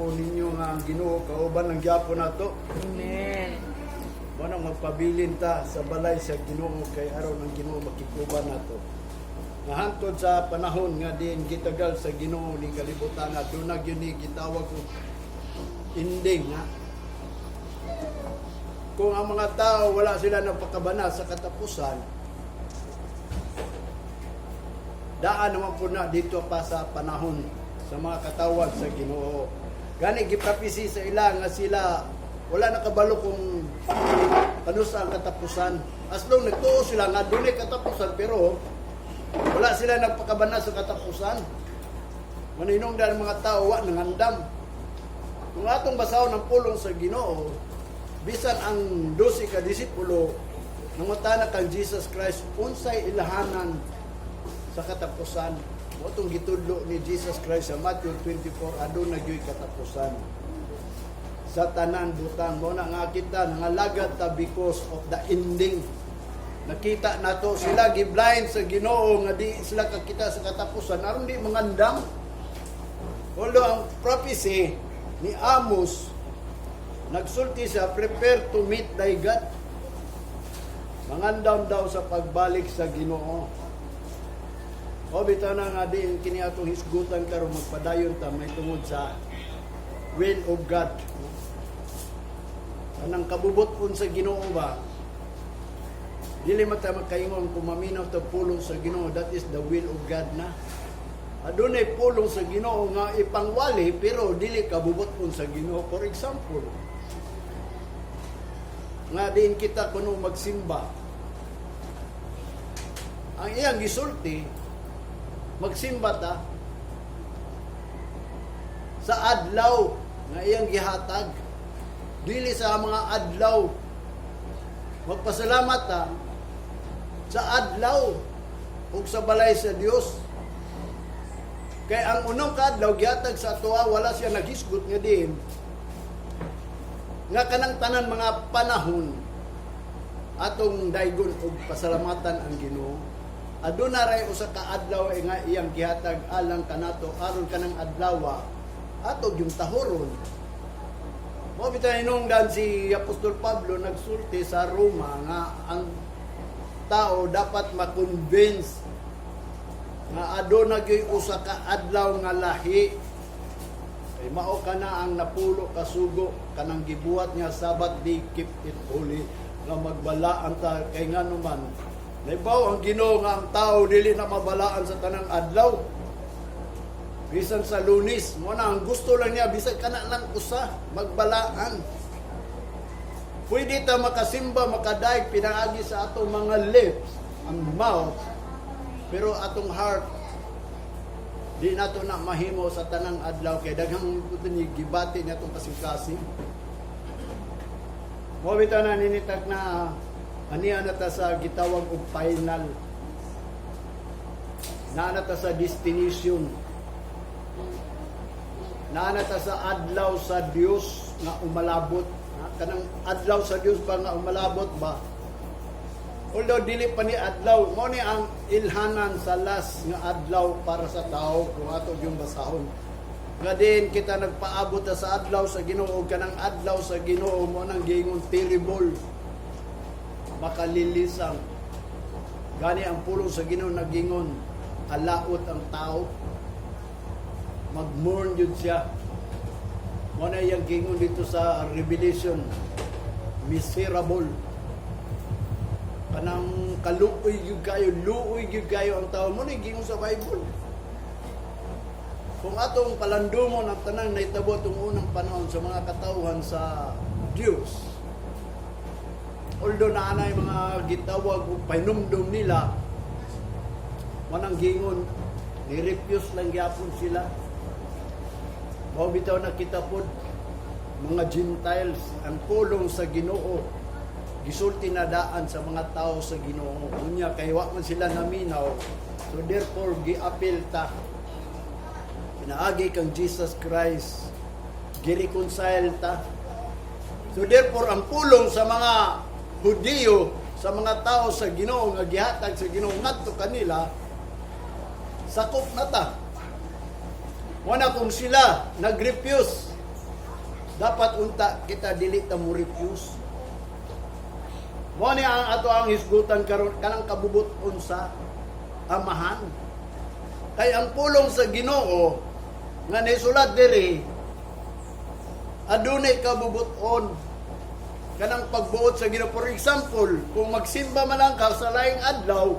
po ninyo nga ang Ginoo kauban ng gyapon nato. Amen. Mao nang magpabilin ta sa balay sa Ginoo kay aron ang Ginoo makikuban nato. Nga hantod sa panahon nga diin gitagal sa Ginoo ning kalibutan, aduna gyud ni gitawag og ending ha. Kung ang mga tao wala sila nagpakabana sa katapusan, daan naman po na dito pa sa panahon sa mga katawag sa Ginoo. Gani giprophecy sa ila nga sila wala nakabalo kung kanusa ang katapusan. As long nagtuo sila nga dunay katapusan, pero wala sila nagpakabana sa katapusan. Maninong ang mga tao wa nangandam. Kung atong basahon ang pulong sa Ginoo, bisan ang 12 ka disipulo nangutana kang Jesus Christ unsay ilahanan sa katapusan. Mao tong gitudlo ni Jesus Christ sa Matthew 24, aduna gyuy katapusan sa tanan butang. Mao na nga kita nangalagad ta because of the ending. Nakita nato sila, giblind sa Ginoo nga di sila kakita sa katapusan aron di mangandam. Although ang prophecy ni Amos, nagsulti siya, "Prepare to meet thy God." Mangandam daw sa pagbalik sa Ginoo. O bitaw na nga diin kini atong hisgutan karon, magpadayon ta may tungod sa will of God. Anang kabubut-on sa Ginoo ba? Dili man ta makaingon kung maminaw ta pulong sa Ginoo, that is the will of God na. Adunay pulong sa Ginoo nga ipangwali pero dili kabubut-on sa Ginoo. For example, nga diin kita kuno magsimba. Ang iyang gisulti, magsimba ta sa adlaw nga iyang gihatag. Dili sa mga adlaw. Magpasalamat ta sa adlaw ug sa balay sa Dios. Kay ang unong kaadlaw gihatag sa atoa, wala siya naghisgot nga diin nga kanang tanan mga panahon atong daygon og pasalamatan ang Ginoo. Aduna ray usa ka adlaw nga iyang gihatag alang kanato aron kanang adlaw ato yung tahoron. Mao bitaw hinungdan si Apostol Pablo nagsulti sa Roma nga ang tao dapat ma-convince nga aduna gyuy usa ka adlaw nga lahi. Kay mao kana ang napulo ka sugo, kanang gibuhat niya, "Sabbath day, keep it holy," nga magbalaan ta kay ngano man naibaw ang Ginoo nga ang tao dili na mabalaan sa tanang adlaw, bisan sa Lunes. Mo na ang gusto lang niya, bisan kana lang usa magbalaan. Pwede ta makasimba, makadaig pinaagi sa atong mga lips, ang mouth, pero atong heart di nato na mahimo sa tanang adlaw kay daghang ni gibati niya atong kasing-kasing. Mao bitaw na ninitag na aniya na ta sa gitawag og final. Naa na ta sa destination. Naa na ta sa adlaw sa Dios nga umalabot. Ha? Kanang adlaw sa Dios ba nga umalabot ba? Although dili pa ni adlaw, mao ni ang ilhanan sa last nga adlaw para sa tao kung ato yung basahon. Nga din kita nagpaabot ta sa adlaw sa Ginoo, kanang adlaw sa Ginoo mo nang giingon terrible. Makalilisang. Gani ang pulong sa Ginoo nagingon, alaot ang tao. Mag-mourn yun siya. Mo na iyang gingon dito sa Revelation, miserable, kanang kaluoy gyud kayo, luoy gyud kayo ang tao. Mo na gingon sa Bible. Kung atong palandumon ang tanang nahitabo itong unang panahon sa mga katawhan sa Diyos, although naanay mga gitawag o pahinumdum nila, manang gingon, ni-refuse lang gyapon sila. Mao bitaw na kita pod mga Gentiles, ang pulong sa Ginoo gisulti na daan sa mga tao sa Ginoo. Unya kay wa man sila naminaw, so therefore giapil ta pinaagi kang Jesus Christ, gi-reconcile ta. So therefore ang pulong sa mga Hudiyo, sa mga tao sa Ginoo nga gihatag sa Ginoo ngadto kanila, sakop na ta. Wala kung sila nag-refuse. Dapat unta kita dili ta mo refuse. Mao ni ang ato ang hisgutan karon, kanang kabubut-on sa Amahan. Kay ang pulong sa Ginoo nga nisulat diri, adunay kabubut-on, kanang pagbuot sa Ginoo. For example, kung magsimba man lang ka sa laing adlaw,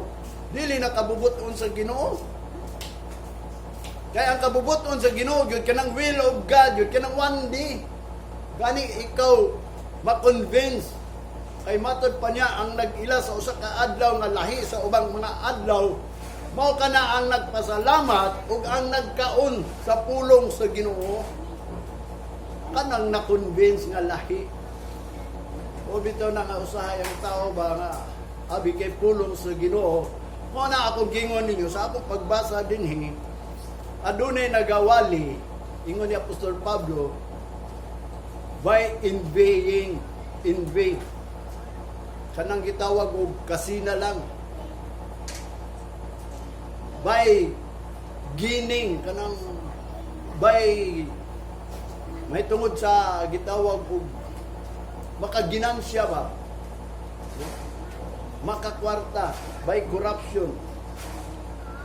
dili na kabubut-on sa Ginoo. Kay ang kabubut-on sa Ginoo gyud, kanang will of God gyud, kanang one day. Gani ikaw ma-convince, kay matod pa niya, ang nag-ila sa usa ka adlaw nga lahi sa ubang mga adlaw, mao kana ang nagpasalamat ug ang nagkaon sa pulong sa Ginoo, kanang na-convince nga lahi. O bitaw na nga usahay ang tao ba nga abi kay pulong sa Ginoo. Mao na ako gingon ninyo sa akong pagbasa dinhi, adunay nagawali, ingon ni Apostol Pablo, by envying, envy, kanang gitawag og kasina lang, by gaining, kanang by may tungod sa gitawag og makaginansya ba, no? Makakwarta by corruption.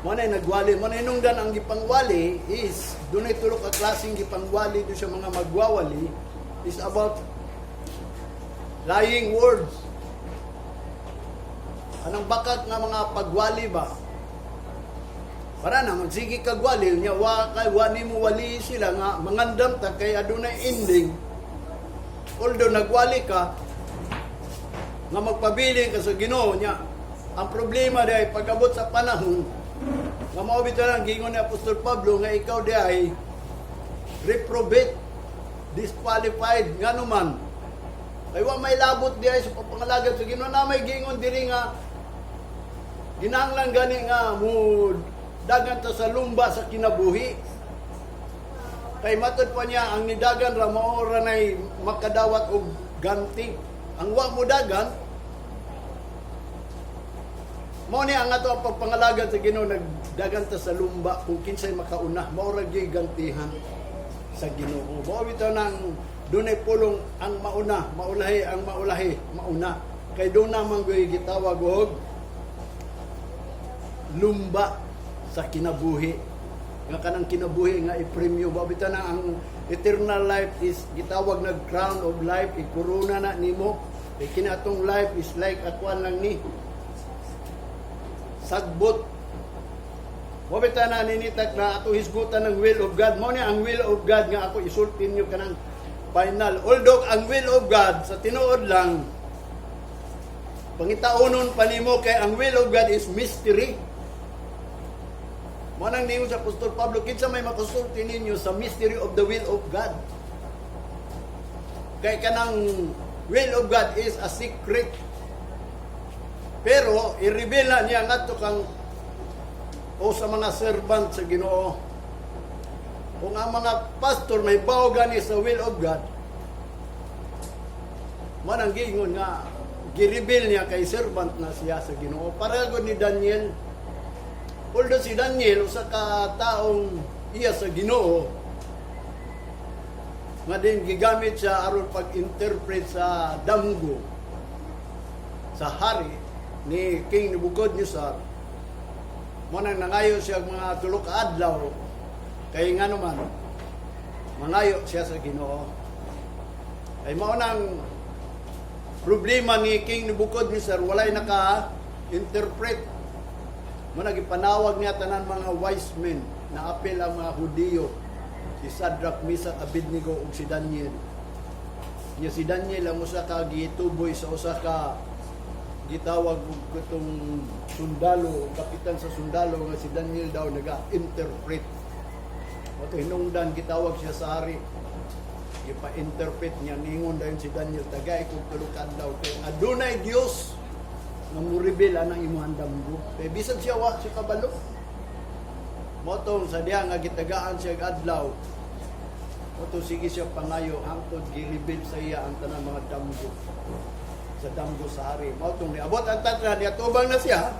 Mo na nagwali, mo na hinungdan ang gipangwali is dunay tulo ka klaseng gipangwali do sa mga magwawali, is about lying words, anang bakak nga mga pagwali ba, para na magsige kag wali nya, wa kay wa nimo wali sila nga mangandam ta kay adunay ending. Although nagwali ka nga magpabilin ka sa Ginoo niya, ang problema diay, pag-abot sa panahon nga mao bitaw lang gingon ni Apostol Pablo nga ikaw diay reprobate, disqualified. Ngano man? Kay wa may labot diay sa pagpangalagad sa Ginoo na may gingon diri nga ginahanglan gani nga mo dagan ta sa lumba sa kinabuhi. Kay matod pa niya, ang nidagan ra, mao ra nay makadawat og ganti. Ang wa mo dagan, mao ni ang ato ang pagpangalagad sa Ginoo, nagdagan ta sa lumba kung kinsay makauna, mao ra gyud gantihan sa Ginoo. Mao bitaw nang dunay pulong, ang mauna, maulahi, ang maulahi, mauna. Kay doon naman gyud gitawag og lumba sa kinabuhi. Nga kanang kinabuhi nga ipremyo ba bitaw na ang eternal life is gitawag nag crown of life, ikorona na nimo. Kay kini atong life is like a kwan lang ni, sagbot. Mo bitaw na ninitak na ato hisgutan ng will of God. Mo ni ang will of God nga ako isulti niyo, kanang final. Although ang will of God sa tinuod lang, pangitaonon pa nimo, kay ang will of God is mystery. Mo nang ningon sa Apostol Pablo, kinsa may makasulti ninyo sa mystery of the will of God? Kay kanang will of God is a secret. Pero i-reveal na niya ngadto kang o sa mga servant sa Ginoo. Kung ang mga pastor may bawo gani sa will of God, man ang giingon nga gi-reveal niya kay servant na siya sa Ginoo. Para gud ni Daniel. Although si Daniel usa ka taong iya sa Ginoo nga din gigamit siya aron pag-interpret sa damgo sa hari ni King Nebuchadnezzar, mo nang nangayo siya og mga tulo ka adlaw, kay ngano man, mangayo siya sa Ginoo. Kay mao nang problema ni King Nebuchadnezzar, walay naka-interpret. Mo na gipanawag niya tanan mga wise men na apil ang mga Hudiyo, si Shadrach, Meshach, Abednego ug si Daniel. Nya si Daniel ang usa ka gituboy sa usa ka gitawag og katong sundalo, kapitan sa sundalo, nga si Daniel daw naga-interpret. Mao hinungdan gitawag siya sa hari. Gipa-interpret niya, ningon dayon si Daniel, "Tagay kog tulo ka adlaw kay adunay Dios nga mo reveal anang imong damgo." Kay bisan siya, wa siya kabalo. Mao tong sa diha nga gitagaan siya og adlaw, mao to sige siya pangayo hangtod gi-reveal sa iya ang tanang mga damgo sa damgo sa hari. Mao tong niabot ang tatra, niatubang na siya,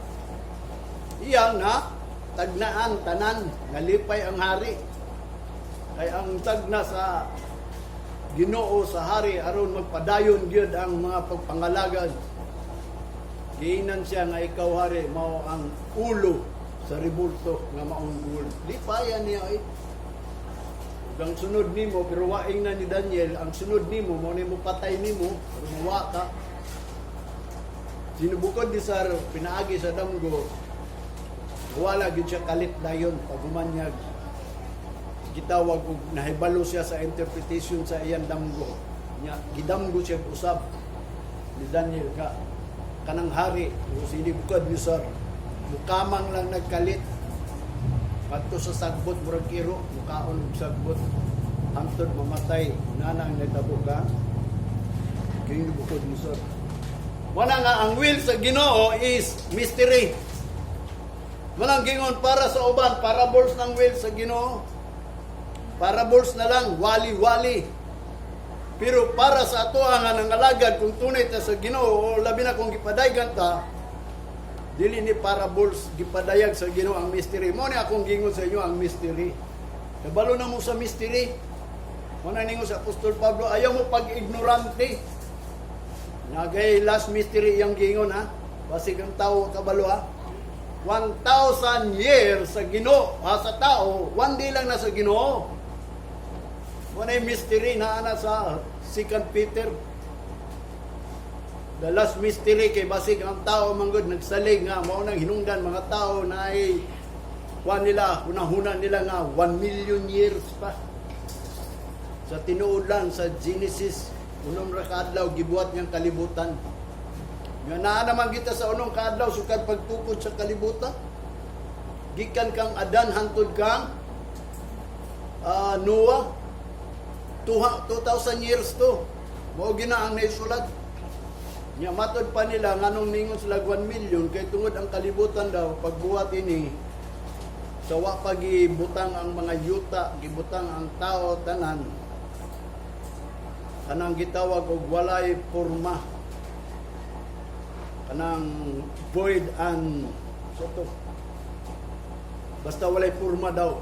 iyang na tagnaan tanan, nalipay ang hari. Kay ang tagna sa Ginoo sa hari aron magpadayon gyud ang mga pagpangalagad. Giingnan siya nga ikaw, hari, mao ang ulo sa rebulto nga maong gold. Lipayan niya ay. Ug ang sunod nimo, pero waing na ni Daniel, ang sunod nimo mao nimo patay nimo, pero mawa ka. Si Nebuchadnezzar, pinaagi sa damgo, wala gyud siya kalit dayon pagumanyag. Gitawag og nahibalo siya sa interpretation sa iyang damgo. Nya gidamgo siya usab ni Daniel ka kanang hari o si Nebuchadnezzar, mukamang lang nagkalit kadto sa sagbot, murag kiro mukaon og sagbot hangtod mamatay. Nana ang nagtabo ka King Nebuchadnezzar. Wala nga ang will sa Ginoo is mystery. Walang gingon para sa uban, parables ng will sa Ginoo. Parables na lang, wali-wali. Pero para sa ato nga nangalagad, kung tunay ta sa Ginoo o labi na kung gipadaygan ta, dili ni parables, gipadayag sa Ginoo ang mystery. Mo ni akong gingon sa inyo ang mystery. Kabalo na mo sa mystery. Mo na ningon sa Apostol Pablo, ayaw mo pag-ignorante. Nagay last mystery iyang gingon, ha. Basig ang tao kabalo, ha. 1,000 years sa Ginoo, ha, sa tao, one day lang na sa Ginoo. Wala mystery na ana sa 2 Peter. The last mystery kay basig ang tao manggod nagsalig nga mao nang hinungdan mga tao na ay kuan nila, hunahuna nila nga 1 million years pa. Sa tinuod lang, sa Genesis, unom ra ka adlaw gibuhat niyang kalibutan. Nga naa naman kita sa unong kaadlaw sukad pagtukod sa kalibutan. Gikan kang Adan hangtod kang Noah, 2,000 years to. Mao gina ang naisulat. Nya matod pa nila nganong ningon sila 1 million kay tungod ang kalibutan daw pagbuhat ini sa wa pa gibutang ang mga yuta, gibutang ang tao tanan. Kanang gitawag og walay porma. Kanang void and soto. Basta walay porma daw.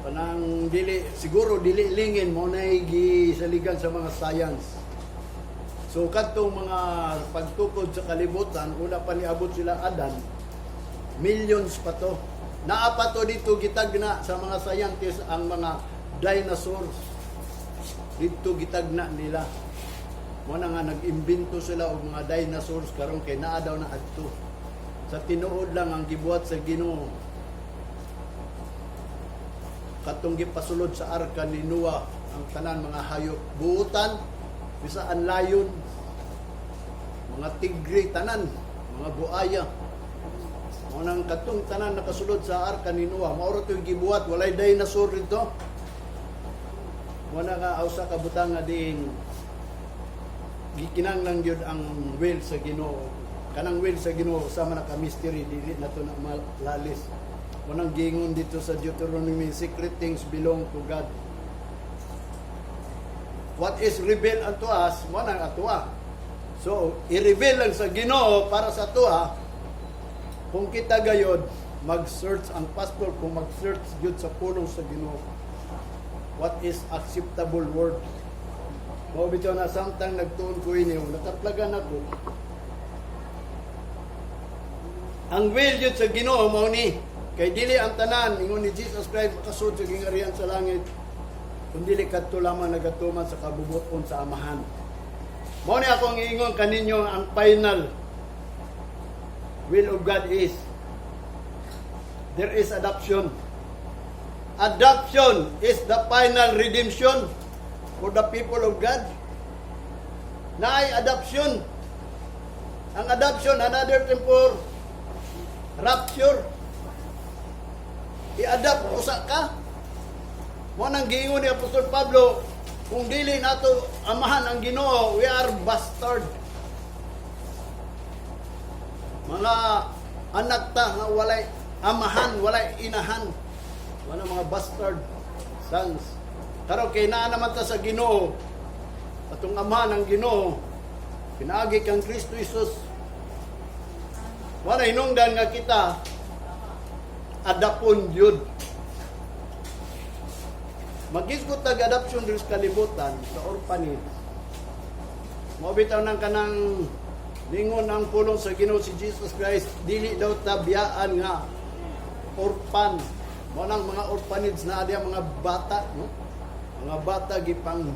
Kanang dili siguro dili lingin mo na gisaligan sa mga science. So kadtong mga pagtukod sa kalibutan, una pa niabot sila Adan, millions pa to. Naa pa to dito gitagna sa mga scientists ang mga dinosaurs. Dito gitagna nila. Mo na nga nag-imbento sila og mga dinosaurs karon kay naa daw na adto. Sa tinuod lang, ang gibuhat sa Ginoo katong gipasulod sa arka ni Noah ang tanan mga hayop, buutan, bisaan layon, mga tigre, tanan mga buaya. Mo nang katong tanan nakasulod sa arka ni Noah, mao ra to'y gibuhat, walay dinosaur dito. Mo na nga usa ka butang nga diin gikinahanglan gyud ang will sa Ginoo. Kanang will sa Ginoo sama na ka mystery, dili na to na malalis. Mo nang giingon dito sa Deuteronomy, secret things belong to God. What is revealed unto us, mo nang atoa. So, i-reveal lang sa Ginoo para sa atoa kung kita gayod mag-search, ang pastor kung mag-search gyud sa pulong sa Ginoo. What is acceptable word? Mao bitaw na samtang nagtuon ko ini, nakaplagan ako. Ang will yun sa Ginoo mao ni kay dili ang tanan, ingon ni Jesus Christ, makasud sa gingarian sa langit kun dili kadto lamang nagatuman sa kabubuton sa Amahan. Mao ni akong iingon kaninyo, ang final will of God is there is adoption. Adoption is the final redemption for the people of God. Naay adoption. Ang adoption, another term for rapture. I-adopt usa ka. Mo nang giingon ni Apostol Pablo, kung dili nato amahan ang Ginoo, we are bastard. Mga anak ta nga walay amahan, walay inahan. Wala, mga bastard sons. Karon kay naa naman ta sa Ginoo, atong amahan ang Ginoo, pinaagi kang Kristo Jesus. Wala hinungdan nga kita adapon yun. Magisgot tag adoption diri sa kalibutan sa orphanage. Mao bitaw nang kanang ningon ang pulong sa Ginoo si Jesus Christ, dili daw tabiyaan nga orphan. Mao nang mga orphanage na adya mga bata, no? Mga bata gipang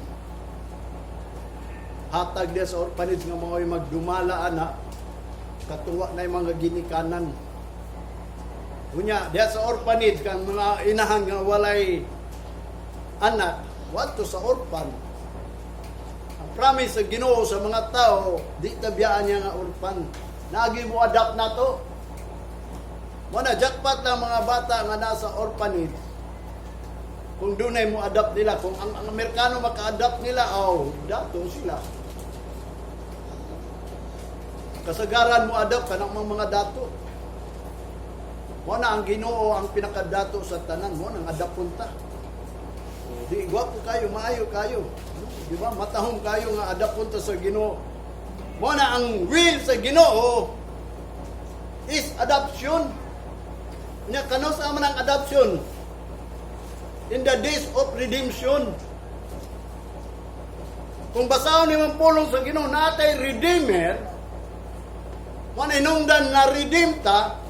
hatag diya sa orphanage nga mga magdumala ana, katuwa na yung mga ginikanan. Unya, diya sa orphanage kang mga inahan nga walay anak, wadto sa orphan. Ang promise sa Ginoo sa mga tao, di tabiyaan niya nga orphan. Nagi mo adapt na to. Mo na jackpot lang mga bata nga nasa orphanage. Kung dunay mo adapt nila, kung ang Amerikano maka-adapt nila, aw, dato sila. Kasagaran mo adapt kanang mga dato. Mo na ang Ginoo ang pinakadato sa tanan, mo nang adapon ta. Di gwapo kayo, maayo kayo. Di ba? Matahom kayo nga adapon ta sa Ginoo. Mo na ang will sa Ginoo is adoption. Nya kanus-a man ang adoption? In the days of redemption. Kung basahon ni pulong sa Ginoo, natay redeemer, mo na hinungdan na redeem ta,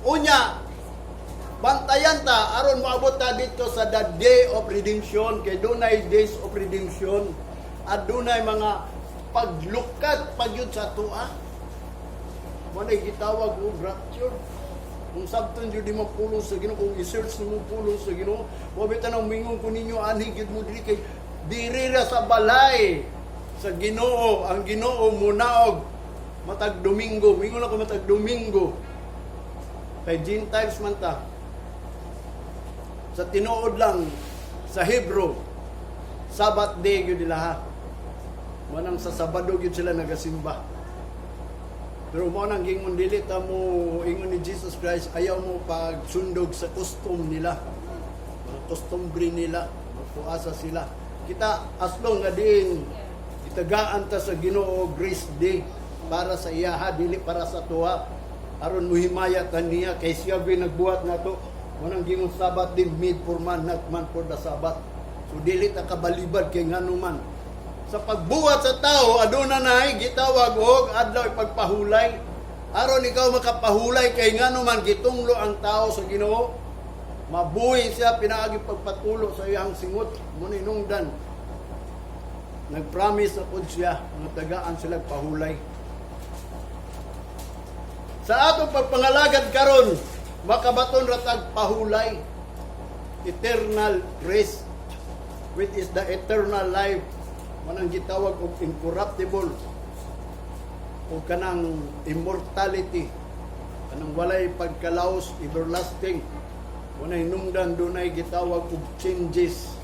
unya bantayan ta aron moabot ta dito sa the day of redemption, kay dunay days of redemption at dunay mga paglukat pagyud sa tua. Mo na gitawag og rapture. Kung sabton jud mo pulong sa Ginoo, kung i-search nimo pulong sa Ginoo, wa bitaw nang mingon ko ninyo anhi gyud mo diri, kay diri ra sa balay sa Ginoo ang Ginoo munaog matag Domingo. Mingon ako matag Domingo kay Gentiles man ta. Sa tinuod lang, sa Hebrew, Sabbath day gyud nila ha. Manang sa Sabado gyud sila nagasimba. Pero mo nang gingon, dili ta mo ingon ni Jesus Christ, ayaw mo pagsundog sa custom nila. Mga kostumbre nila, magpuasa sila. Kita as long nga diin gitagaan ta sa Ginoo grace day para sa iya ha, dili para sa tuwa. Aron muhimaya ta niya kay siya gyud nagbuhat nato. Mo nang gingon, Sabbath day made for man, not man for the Sabbath. So dili ta kabalibad kay ngano man. Sa pagbuhat sa tao, aduna nay gitawag og adlaw ipagpahulay. Aron ikaw makapahulay kay ngano man gitunglo ang tao sa Ginoo. Mabuhi siya pinaagi pagpatulo sa iyang singot. Mo hinungdan nagpromise na pod siya nga tagaan sila pahulay. Sa atong pagpangalagad karon, makabaton ra tag pahulay. Eternal rest, which is the eternal life, manang gitawag og incorruptible o kanang immortality, kanang walay pagkalaos, everlasting. Wala hinungdan dunay gitawag og changes.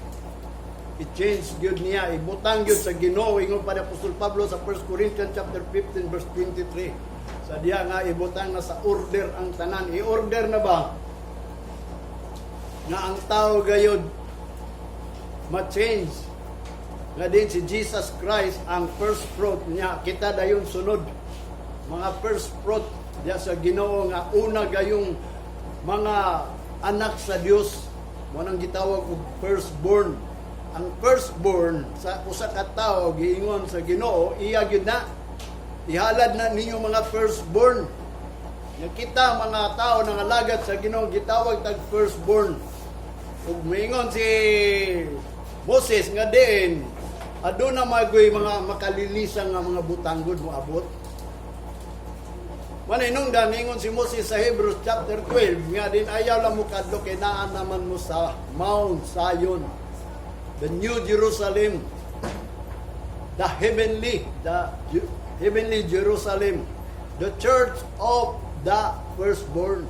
I-change gyud niya, ibutang gyud sa Ginoo, ingon pa ni Apostol Pablo sa 1 Corinthians chapter 15 verse 23. Sa diya nga ibutang na sa order ang tanan. I-order na ba nga ang tao gayod ma-change, nga din si Jesus Christ ang first fruit niya, kita dayon sunod, mga first fruit diya sa Ginoo nga una gayong mga anak sa Dios? Mo nang gitawag og firstborn. Ang firstborn sa usa ka tawo, giingon sa Ginoo, iya gyud na, ihalad na ninyo mga firstborn. Nga kita mga tao nga alagad sa Ginoo, gitawag tag firstborn. Ug moingon si Moses nga diin aduna magoy mga makalilisang nga mga butanggod mo abot. Manay nung daningon si Moses sa Hebrews chapter 12 nga din ayaw lang mo kadlo kay naa naman mo sa Mount Zion, the New Jerusalem, the heavenly Jerusalem, the church of the firstborn.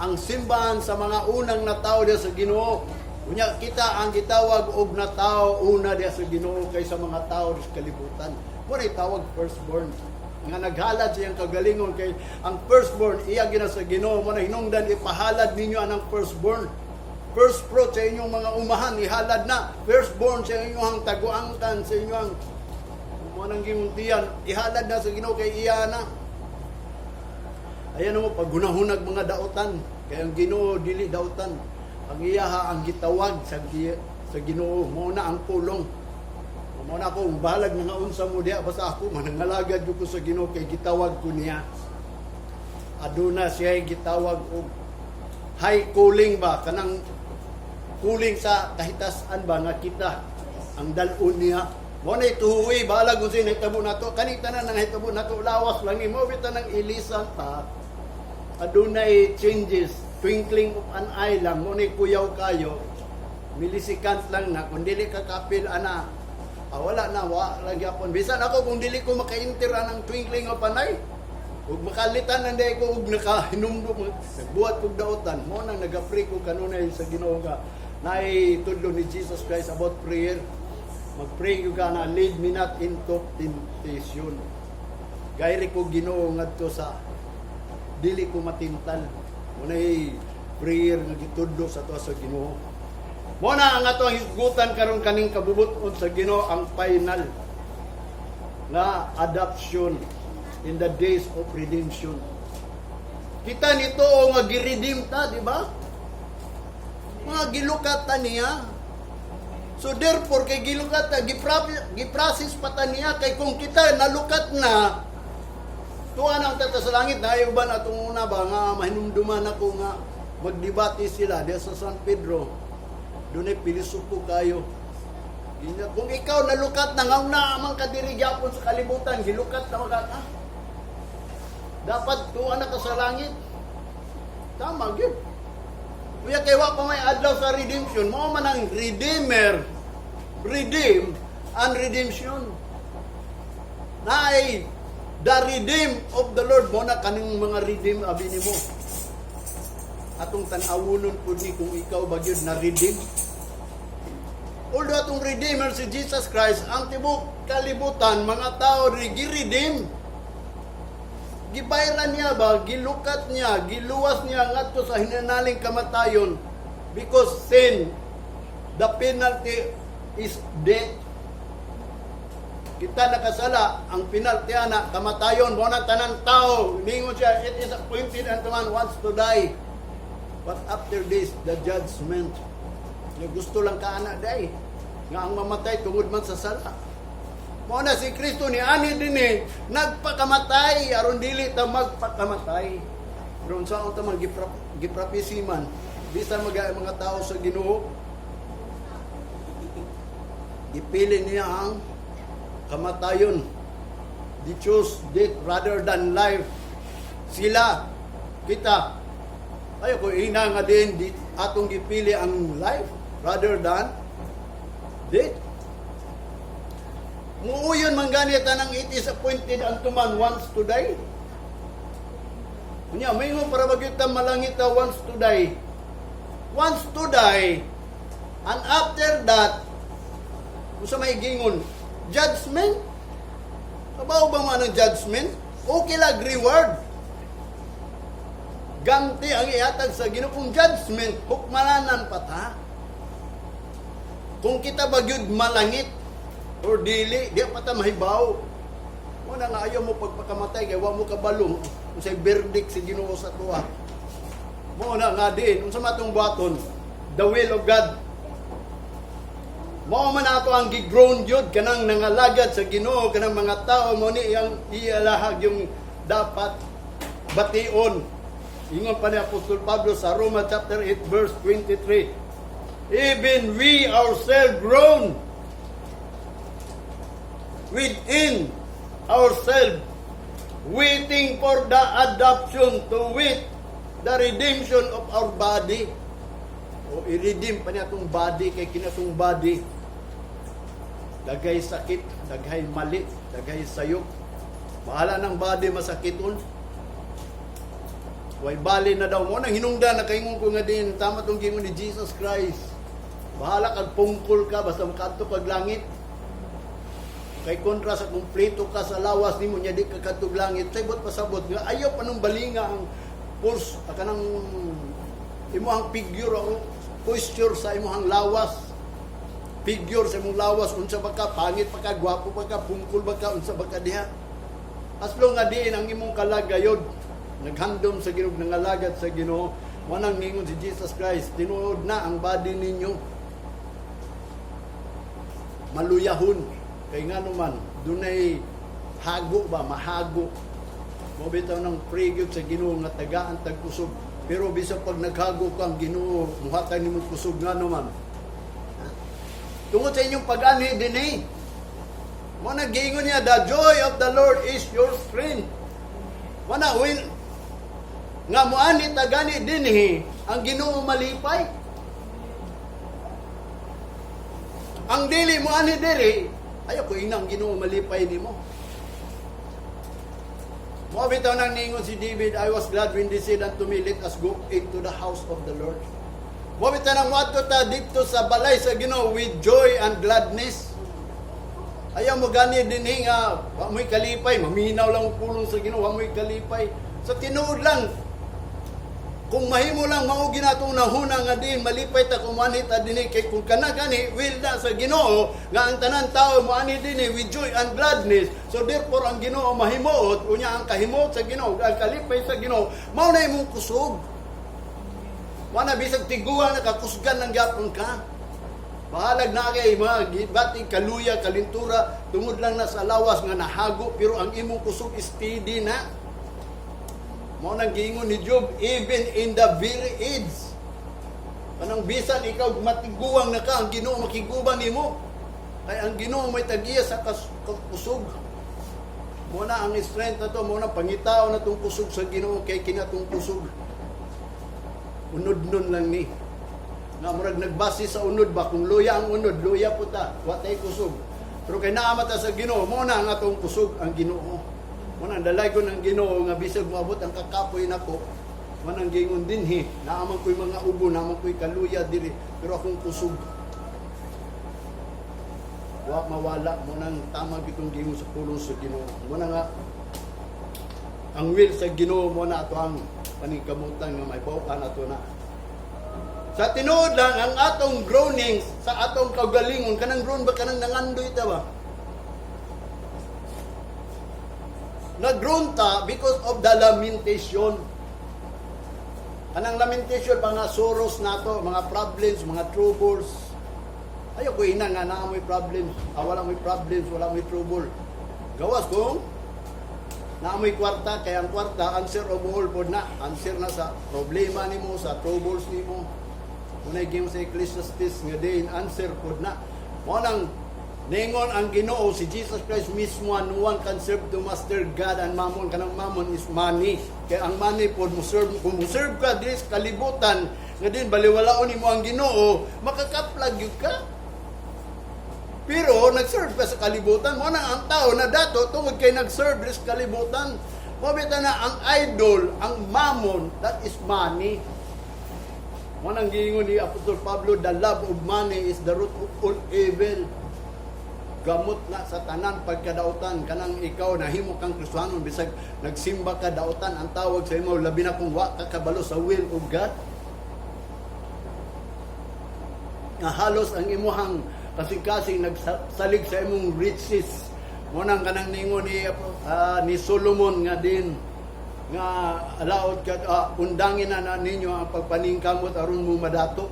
Ang simbahan sa mga unang natao diya sa Ginoo. Unya kita ang gitawag og natao una diya sa Ginoo kaysa mga tao sa kalibutan. Mo tawag firstborn nga naghalad sa iyang kagalingon, kay ang firstborn iya gina sa Ginoo. Mo na hinungdan ipahalad ninyo anang firstborn. First fruit sa inyong mga umahan, ihalad na. Firstborn sa inyong taguangkan, sa inyong mo nang gimuntian, ihalad na sa Ginoo kay iya na. Ayan mo paghunahunag mga dautan, kay ang Ginoo dili dautan. Ang iyaha ang gitawag sa Sa Ginoo, mao na ang pulong. Mao na ako bahalag nga unsa mo diha, basta ako manangalagad jud ko sa Ginoo kay gitawag ko niya. Aduna siya gitawag og high calling ba, kanang calling sa kahitasan ba nga kita ang dal-on niya. Mo na ituhuwi, bahalag kung sino nahitabo nato. Kani tanan nang nahitabo nato, lawas lang ni mo bitaw nang ilisan ta. Adunay changes, twinkling of an eye lang, mo ni kuyaw kayo. Millisecond lang na kung dili ka kapil ana. Ah, wala na, wa lang gyapon. Bisan ako, kung dili ko maka-enter ang twinkling of an eye, ug makalitan na ko ug nakahinumdum, nagbuhat kog daotan. Mo nang nagapray ko kanunay sa Ginoo nga naay tudlo ni Jesus Christ about prayer. Magpray ko ka na, "Lead me not into temptation." Gayri ko, Ginoo, ngadto sa dili ko matintal. Mo nay prayer nga gitudlo sa ato sa Ginoo. Mo na ang ato ang hisgutan karon kaning kabubut-on sa Ginoo, ang final nga adoption in the days of redemption. Kita nito nga gi-redeem ta, di ba? Mga gilukat ta niya. So therefore, kay gilukat ta, giprocess pa ta niya, kay kung kita nalukat na, tuwa na ang tata sa langit. Na uban atong una ba nga mahinumduman ako nga magdebate sila diya sa San Pedro. Dunay pilosopo kayo. Ginya, kung ikaw nalukat na nga una man ka diri gyapon sa kalibutan, gilukat na maka ah, dapat tuwa na ka sa langit. Tama gyud. Kuya, kay wa pa may adlaw sa redemption, mao man ang redeemer, redeem and redemption. Naay the redeem of the Lord, mo na kaning mga redeem abi nimo. Atong tan-awonon pud ni kung ikaw ba gyud na redeem. Although atong Redeemer si Jesus Christ, ang tibok kalibutan, mga tao gi-redeem. Gibayran niya ba, gilukat niya, giluwas niya ngadto sa hinanaling kamatayon because sin, the penalty is death. Kita nakasala, ang penalty ana kamatayon. Mo na tanan tao. Ningon siya, "It is appointed unto man once to die. But after this, the judgment." Nga gusto lang ka ana day. Nga ang mamatay tungod man sa sala. Mo na si Kristo ni ani dinhi nagpakamatay aron dili ta magpakamatay. Pero unsa ta man giprapisi man bisan mga mga tao sa Ginoo, gipili niya ang kamatayon. They choose death rather than life. Sila, kita, ayo ko ina nga din di, atong gipili ang life rather than death. Muuyon man gani tanang "It is appointed unto man once to die." Unya, maingon para magyud ta malangit ta once to die. Once to die, and after that, unsa may gingon? Judgment? Kabaw ba man ang judgment? Okay lag reward. Ganti ang ihatag sa Ginoo. Kung judgment, hukmalanan pa ta. Kung kita bagyod malangit or dili, di pa ta mahibaw. Mo na nga ayaw mo pagpakamatay kay wa mo kabalo unsay verdict si Ginoo sa tuwa. Mo na nga din unsa matong buhaton, the will of God. Mao man ato ang gigrown gyud kanang nangalagad sa Ginoo, kanang mga tao mo ni iyang ialahag yung dapat bation. Ingon pa ni Apostol Pablo sa Roma chapter 8 verse 23, "Even we ourselves groan within ourselves, waiting for the adoption, to wit, the redemption of our body." O i-redeem pa niya itong body kay kinatong body daghay sakit, daghay mali, daghay sayop. Bahala ng body masakiton. Way bali na daw mo nang hinungdan na kaingon ko nga din tama tong gingon ni Jesus Christ. Bahala kag pungkol ka basta makadto kag langit. Kay kontra sa kumpleto ka sa lawas nimo nya di ka kadtog langit. Say pasabot nga ayaw pa nung balinga ang pulse kanang imong figure o posture sa imong lawas. Figure sa imong lawas, unsa ba ka, pangit pa ka, gwapo pa ka, pungkol ba ka, unsa ba ka diha. As long nga diin ang imong kalagayod, naghandom sa Ginoo, nangalagad sa Ginoo, mo nang ningon si Jesus Christ, tinuod na ang body ninyo. Maluyahon kay ngano man dunay hago ba, mahago mo. Bitaw nang pray gyud sa Ginoo nga tagaan tag kusog, pero bisan pag naghago ka, ang Ginoo muhatag nimo kusog. Ngano man? Tungod sa inyong pag-anhi dinhi. Mo na giingon niya, "The joy of the Lord is your strength." Mo na will nga moani ta gani dinhi, ang Ginoo malipay. Ang dili mo ani diri, ayaw ko inang Ginoo malipay nimo. Mo bitaw nang ningon si David, "I was glad when they said unto me, 'Let us go into the house of the Lord.'" Mo bitaw nang moadto ta didto sa balay sa Ginoo with joy and gladness. Ayaw mo gani dinhi nga wa mo'y kalipay, maminaw lang ang pulong sa Ginoo, wa mo'y kalipay. Sa tinuod lang, kung mahimo lang mao ginatong nahuna nga din malipay ta kung moanhi ta dinhi, kay kung kana gani will na sa Ginoo nga ang tanan tao moanhi dinhi with joy and gladness. So therefore ang Ginoo mahimuot, unya ang kahimuot sa Ginoo, ang kalipay sa Ginoo mao na imong kusog. Wa na bisag tiguang nakakusgan lang gyapon ka. Bahalag na kay mga gibati kaluya kalintura tungod lang na sa lawas nga nahago, pero ang imong kusog steady na. Mao nang giingon ni Job, even in the very age. Kanang bisan ikaw matiguang na ka, ang Ginoo makiguban nimo. Kay ang Ginoo may tagiya sa kusog. Mo na ang strength na to, mo na pangitao na tong kusog sa Ginoo, kay kina tong kusog. Unod nun lang ni. Nga murag nagbase sa unod ba, kung luya ang unod, luya po ta, wa tay kusog. Pero kay naa ta sa Ginoo, mo na ang atong kusog ang Ginoo. Mo na dalay ko ng Ginoo nga bisag moabot ang kakapoy nako, mo nang giingon dinhi, naa man ko'y mga ubo, naa man ko'y kaluya diri, pero akong kusog wa mawala. Mo nang tama gitong giingon sa pulong sa Ginoo. Mo na nga ang will sa Ginoo mo na ato ang paningkamutan nga mahibaw-an ato na. Sa tinuod lang, ang atong groanings sa atong kaugalingon, kanang groan ba, kanang nangandoy ta ba? Nag-groan ta because of the lamentation. Kanang lamentation, mga sorrows nato, mga problems, mga troubles. Ayaw ko ina nga naa mo'y problems, wala mo'y problems, wala mo'y trouble. Gawas kung naa mo'y kwarta, kaya ang kwarta, answer of all pod na. Answer na sa problema nimo, sa troubles nimo. Unay giingon sa Ecclesiastes nga din answer pod na. Mo nang ningon ang Ginoo, si Jesus Christ mismo, "No one can serve the master, God and mammon." Kanang mammon is money. Kaya ang money pod mo serve, kung mo serve ka this kalibutan nga din baliwalaon nimo ang Ginoo, makakaplag gyud ka. Pero nag-serve ka sa kalibutan, mo nang ang tao na dato tungod kay nag-serve sa kalibutan. Mo bitaw na ang idol, ang mammon, that is money. Mo nang giingon ni Apostol Pablo, "The love of money is the root of all evil." Gamot na sa tanan pagkadautan. Kanang ikaw nahimo kang Kristohanon, bisag nagsimba ka, dautan ang tawag sa imo, labi na kung wa ka kabalo sa will of God. Nga halos ang imuhang kasing-kasing nagsalig sa imong riches. Mo nang kanang ningon ni Solomon nga din nga alaot ka, undangin na ninyo ang pagpaningkamot aron mo madato.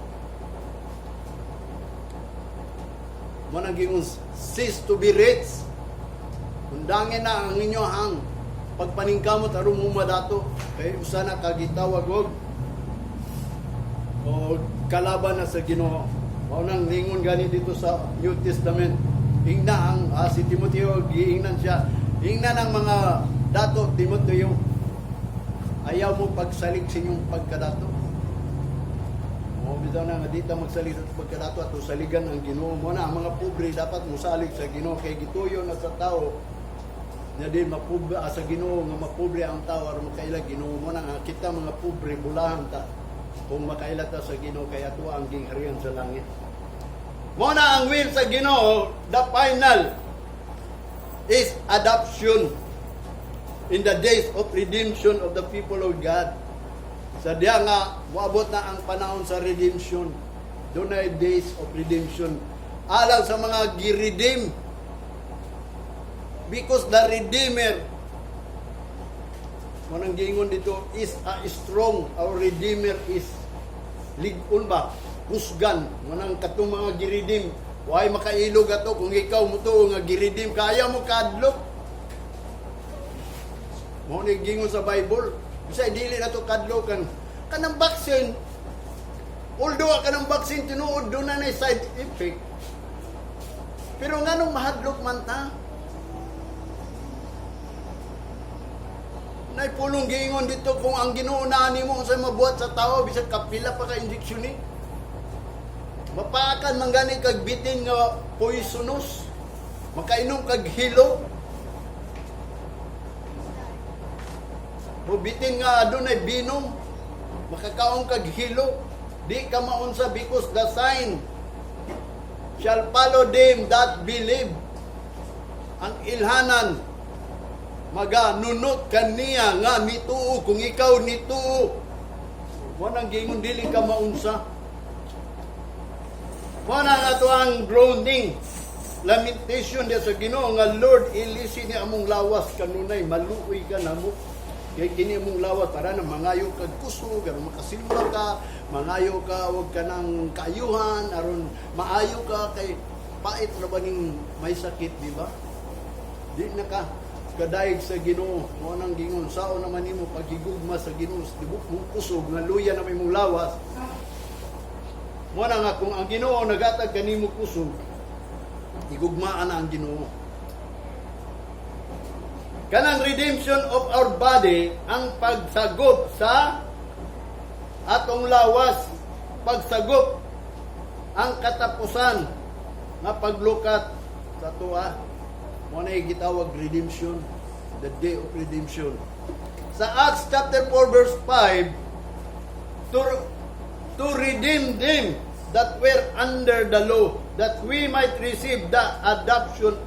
Mo nang gingon, "Cease to be rich." Undangin na ang inyo ang pagpaningkamot aron mo madato, kay usa na ka gitawag og o kalaban na sa Ginoo. Mao nang ningon gani dito sa New Testament. Ingna ang si Timoteo, giingnan siya. Ingna ng mga dato, Timoteo. Ayaw mo pagsalig sa inyong pagkadato. Mo bitaw na nga dita magsalig sa pagkadato at saligan ang Ginoo. Mo na ang mga pobre dapat mosalig sa Ginoo, kay gituyo na sa tao nga di mapobre sa Ginoo nga mapobre ang tao aron makaila Ginoo. Mo na nga kita mga pobre, bulahan ta kung makaila ta sa Ginoo, kay ato ang gingharian sa langit. Mo na ang will sa Ginoo, the final is adoption in the days of redemption of the people of God. Sa diya nga moabot na ang panahon sa redemption. Dunay days of redemption alang sa mga gi-redeem, because the Redeemer, mo nang giingon dito, is a strong, our Redeemer is lig-on ba, kusgan. Mo nang katong mga gi-redeem Way makailog ato kung ikaw mutuo nga gi-redeem kaya mo kadlok. Mao ni gingon sa Bible. Bisay dili na to kadlokan. Kanang vaccine, although kanang vaccine tinuod duna na side effect. Pero nganong mahadlok man ta? Nay pulong giingon dito kung ang Ginoo na nimo unsay mabuhat sa tao bisag kapila pa ka injection ni. Mapaakan man gani kag bitin nga poisonous. Makainom kag hilo. O bitin nga adunay binom. Makakaon kag hilo. Di ka maunsa because the sign shall follow them that believe. Ang ilhanan maganunot kaniya nga mituo kung ikaw nituo. Wanang gingon dili ka maunsa. Mao na nga ato ang groaning lamentation diya sa Ginoo nga, "Lord, ilisi ni among lawas kanunay maluoy ka namo." Kay kini among lawas para na mangayo kag kusog aron makasimba ka, mangayo ka og kanang kaayuhan aron maayo ka, kay pait ra ba ning may sakit, di ba? Di na ka kadayeg sa Ginoo. Mao nang gingon sao naman nimo paghigugma sa Ginoo sa tibok mong kusog nga luya na may mong lawas. Mao na nga kung ang Ginoo nagatag kanimo kusog, higugmaan na ang Ginoo. Kanang redemption of our body, ang pagsagop sa atong lawas, pagsagop ang katapusan nga paglukat sa tuwa. Mao na gitawag redemption, the day of redemption. Sa Acts chapter 4 verse 5, to redeem them that were under the law, that we might receive the adoption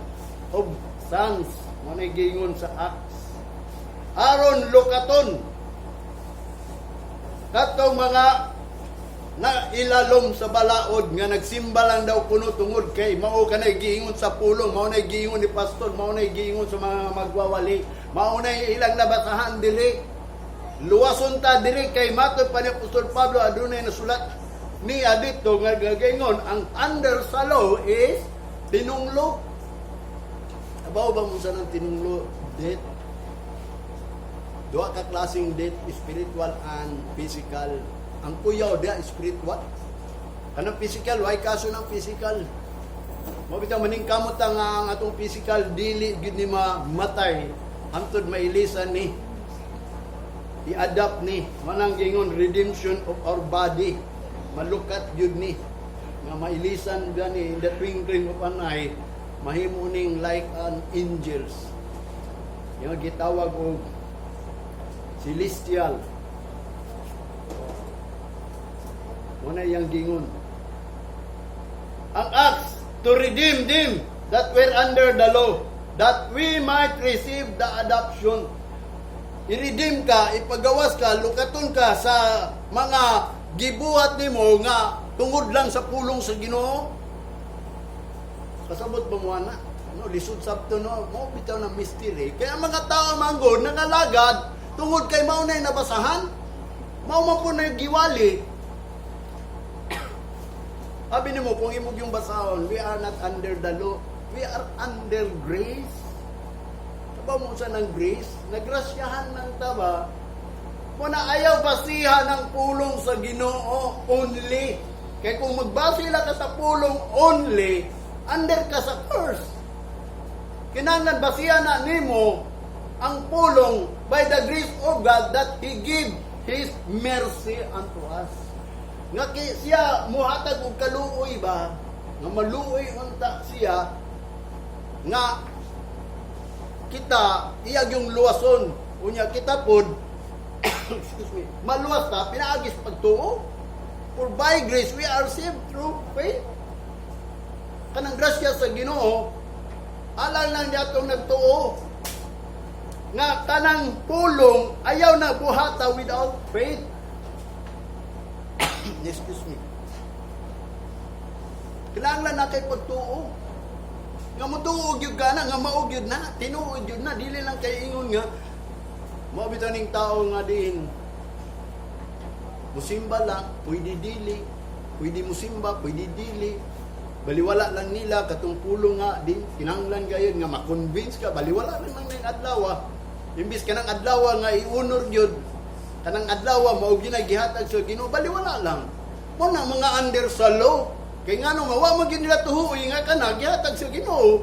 of sons. Mao na giingon sa Acts. Aron lukaton katong mga na ilalom sa balaod nga nagsimba lang daw kuno tungod kay mao kanay giingon sa pulong, mao nay giingon ni pastor, mao nay giingon sa mga magwawali, mao nay ilang nabasahan diri. Luwason ta diri kay matod pa ni Apostol Pablo, adunay nasulat niya dito nga gagingon ang under sa law is tinunglo. Abaw ba mo sa ng tinunglo? Death. Duha ka klaseng death, spiritual and physical. Ang kuyaw diya spiritual. Kanang physical, way kaso ng physical. Mao bitaw maningkamot ta nga ang atong physical dili gid ni mamatay hangtod mailisan ni, i-adapt ni. Manang gingon redemption of our body, malukat gyud ni nga mailisan gani in the twinkling of an eye, mahimo ning like an angels yung gitawag og celestial. Mao na iyang gingon ang Acts, to redeem them that were under the law, that we might receive the adoption. I-redeem ka, ipagawas ka, lukaton ka sa mga gibuhat nimo nga tungod lang sa pulong sa Ginoo. Kasabot ba mo ana? No, lisod sabto, no, mao bitaw na mystery. Kaya ang mga tao manggod nangalagad tungod kay mao na nabasahan. Mao man po na giwali. Abi nimo kung imong yung basahon, we are not under the law. We are under grace. Kaba mo sa ng grace? Nagrasyahan ng taba. Mo na ayaw basihan ng pulong sa Ginoo only. Kaya kung magbase lang ka sa pulong only, under ka sa curse. Kinahanglan basihan na nimo ang pulong by the grace of God that He give His mercy unto us. Nga ki, siya muhatag og kaluoy ba, nga maluoy unta siya nga kita iyag yung luwason. Unya kita pod, excuse me, maluwas ta pinaagi sa pagtuo. For by grace we are saved through faith. Kanang grasya sa Ginoo alang lang niya nagtuo nga kanang pulong ayaw na buhata without faith. Excuse me. Kailangan na kay pagtuo nga motuo gyud ka na nga mao gyud na, tinuod gyud na, dili lang kay ingon nga mao bitaw ning tao nga diin musimba lang, pwede dili, pwede musimba, pwede dili. Baliwala lang nila katong pulong nga di kinahanglan gayud nga ma-convince ka, baliwala lang nang ning adlaw. Imbis kanang adlaw nga i-honor gyud, kanang adlaw mao gyud gihatag sa Ginoo, baliwala lang. Mo na mga under sa law. Kay ngano nga wa man gyud nila tuhuoy nga kana gihatag sa Ginoo.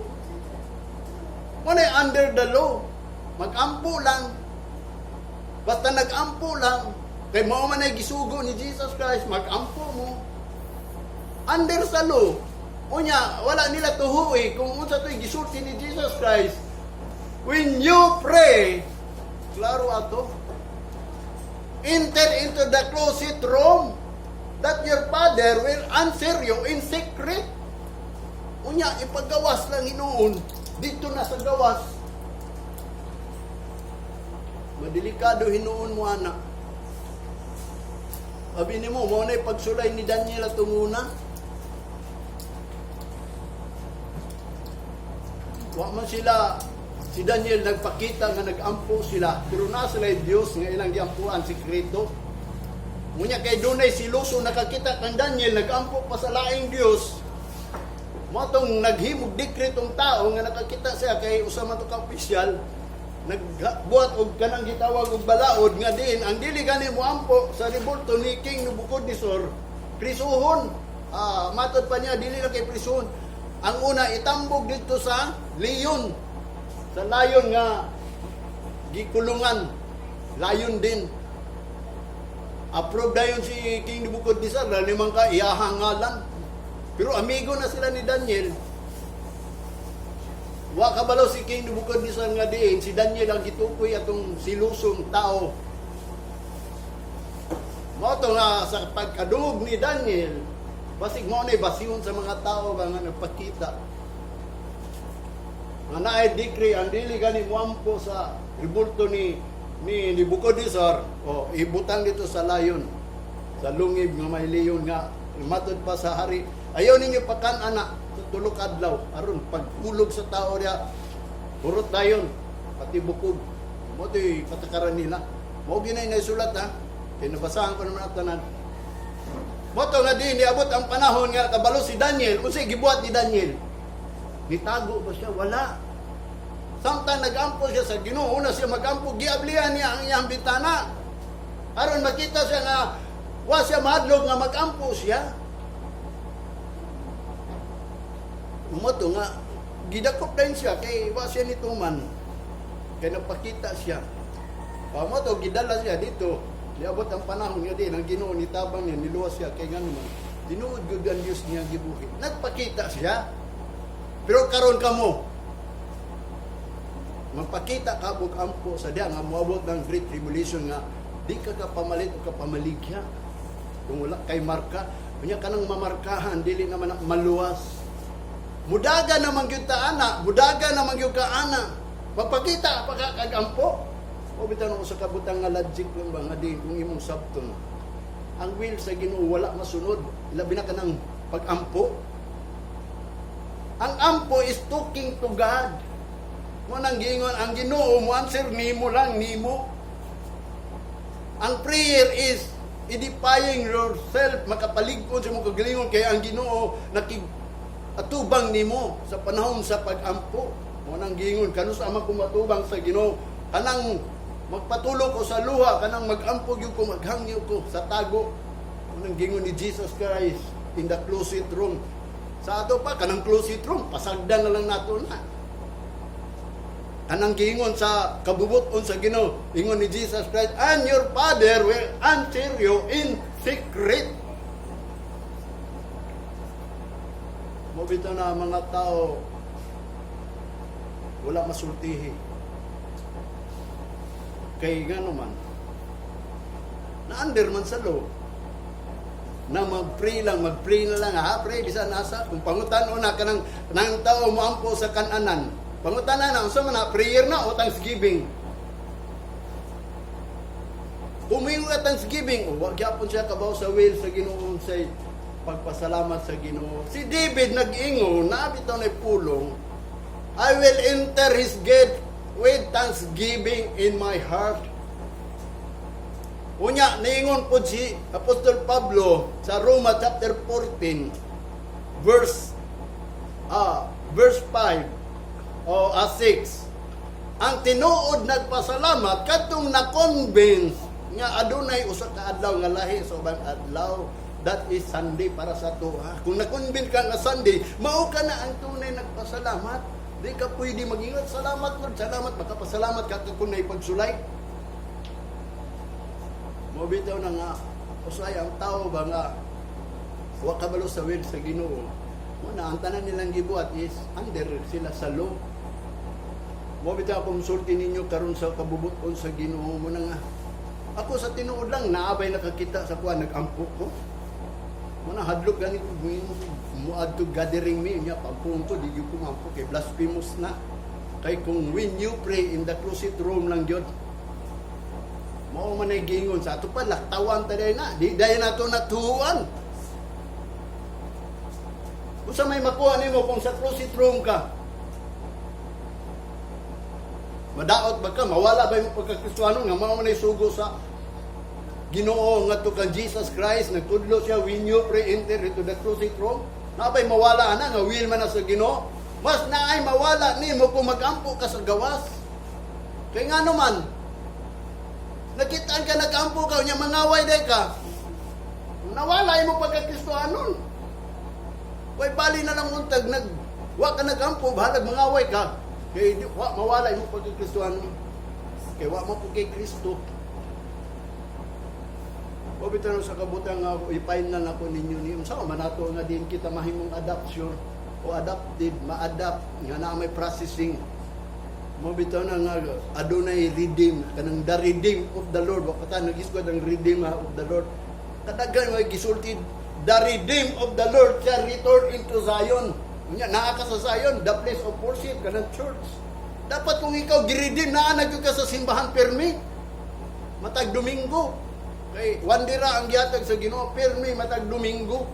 Mo na under the law. Magampo lang. Basta nagampo lang. Kay mao man ay gisugo ni Jesus Christ, magampo mo. Under sa law. Unya, wala nila tuhuoy kung unsa to'y gisulti ni Jesus Christ. When you pray, klaro ato, enter into the closet room that your Father will answer you in secret. Unya, ipagawas lang hinuon. Dito na sa gawas. Madelikado hinuon mo, anak. Abi nimo, mao na pagsulay ni Daniel atong una. Wa man sila, si Daniel nagpakita nga nagampo sila, pero naa sila Dios nga ilang giampuan sikreto. Ngunya kay dunay siluso nakakita kang Daniel nagampo pa sa laing Dios. Mao tong naghimog dekretong tao nga nakakita siya kay usa man to ka opisyal, nagbuhat og kanang gitawag og balaod nga diin ang dili gani moampo sa rebulto ni King Nebuchadnezzar, prisuhon. Matod pa niya, dili na kay prisuhon. Ang una, itambog dito sa leon, sa lion nga gikulungan, lion din. Approve dayon si King Nebuchadnezzar, dali man ka iyahang ngalan. Pero amigo na sila ni Daniel. Wa kabalo si King Nebuchadnezzar nga diin si Daniel ang gitukoy atong silusong tao. Mao to nga sa pagkadungog ni Daniel, basig mao na basihon sa mga tao ba nga nagpakita nga naay decree ang dili gani moampo sa rebulto ni Nebuchadnezzar o ibutang dito sa lion, sa lungib nga may leon, nga matod pa sa hari, ayaw ninyo pakan ana sa tulo ka adlaw aron pagkulog sa tao diha, burot dayon pati bukog. Mao to'y patakaran nila. Mao ginay naisulat, ha, kay nabasahan ko naman ang tanan. Mao to nga di niabot ang panahon nga kabalo si Daniel. Unsay gibuhat ni Daniel? Nitago ba siya? Wala. Samtang nagampo siya sa Ginoo, una siya magampo, giablihan niya ang iyang bintana. Aron makita siya nga wa siya mahadlok nga magampo siya. Mao to nga gidakop din siya kay wa siya nituman. Kay napakita siya. Pa mao to gidala siya dito. Niabot ang panahon nga din ang Ginoo nitabang niya, niluwas siya kay ngano man. Tinuod gyud ang Dios niya gibuhi. Nagpakita siya. Pero karon kamo, magpakita ka og ampo sa diha nga moabot ng Great Tribulation nga di ka kapamalit o kapamaligya kung wala kay marka. Unya kanang mamarkahan, dili naman na maluwas. Mudaga naman gyud ta ana, mudaga naman gyud ka ana. Magpakita pa ka kag ampo. O bitaw nung usa ka butang nga logic lang ba nga di kung imong sabton. Ang will sa Ginoo wala masunod, labi na kanang pag-ampo. Ang ampo is talking to God. Mo nang giingon ang Ginoo mo answer nimo lang nimo. Ang prayer is edifying yourself, makapalig-on sa imong kagalingon kay ang Ginoo nakig atubang nimo sa panahon sa pag-ampo. Mo nang giingon kanus ama ko matubang sa Ginoo, kanang magpatulog ko sa luha, kanang mag-ampo gyud ko, maghangyo ko sa tago. Mo nang giingon ni Jesus Christ in the closet room. Sa ato pa kanang closet room, pasagdan na lang nato na. Kanang giingon sa kabubut-on sa Ginoo, ingon ni Jesus Christ, "And your Father will answer you in secret." Mo bitaw na mga tao wala masultihi. Kay ngano man, na-under man sa law na mag-pray lang, mag-pray na lang, ha, pray, bisan nasa, kung pangutan na kanang nang tao moampo sa kananan, pangutan na, unsa man na, prayer na o thanksgiving? Kung moingon ka thanksgiving, o wa gyapon siya kabaw sa will sa Ginoo say pagpasalamat sa Ginoo. Si David nag-ingon, naa bitaw na pulong, "I will enter his gate with thanksgiving in my heart." Unya, niingon po si Apostol Pablo sa Roma chapter 14, verse Verse 5 o 6. Ang tinuod nagpasalamat kadtong na-convince nga adunay usa ka adlaw nga lahi sa ubang adlaw, that is Sunday para sa atoa. Kung na-convince ka nga Sunday, mao ka na ang tunay nagpasalamat. Di ka pwede mag-ingon, "Salamat, Lord, salamat." Makapasalamat ka kung pagsulay. Mo bitaw na nga, usay ang tao ba nga, wa kabalo sa will sa Ginoo. Mo na ang tanan nilang gibuhat is under sila sa law. Mo bitaw akong sulti ninyo karon sa kabubuton sa Ginoo mo na nga. Ako sa tinuod lang naabay nakakita sa kuan, nagampo ko. Mo na hadlok gani ko muadto gathering mi nya pampunto, di gyud ko mampo kay blasphemous na. Kay kung when you pray in the closet room lang gyud. Mao man ay giingon sa ato pa, laktawan ta na. Di dayon nato natuan. Usa may makuha nimo kung sa closet room ka? Madaot ba ka? Mawala ba yung pagkakristuano nga mao man ay sugo sa Ginoo nga to kang Jesus Christ? Nagtudlo siya, "When you pray, enter into the closet room." Napay mawala ana nga will man na sa Ginoo. Mas naay mawala nimo kung magampo ka sa gawas. Kay nga naman, nakitaan ka nagampo ka, unya mangaway day ka. Nawala imo pagkakristuanon. Way bali na lang untag nag wa ka nagampo, bahalag mangaway ka. Kay di, wa mawala imo pagkakristuanon. Kay wa mo po kay Kristo. O bitaw sa kabutang nga i-final na ko ninyo ni unsa man ato nga din kita mahimong adoption o adopted, ma-adapt nga na may processing. Mo bitaw na nga adunay redeem, kanang the redeem of the Lord. Wa pa ta nagisgod ang redeem of the Lord. Kadaghan may gisulti, "The redeem of the Lord shall return into Zion." Unya naa ka sa Zion, the place of worship, kanang church. Dapat kung ikaw gi-redeem, naa na gyud ka sa simbahan permi matag Domingo. Kay one day ra ang gihatag sa Ginoo, permi matag Domingo.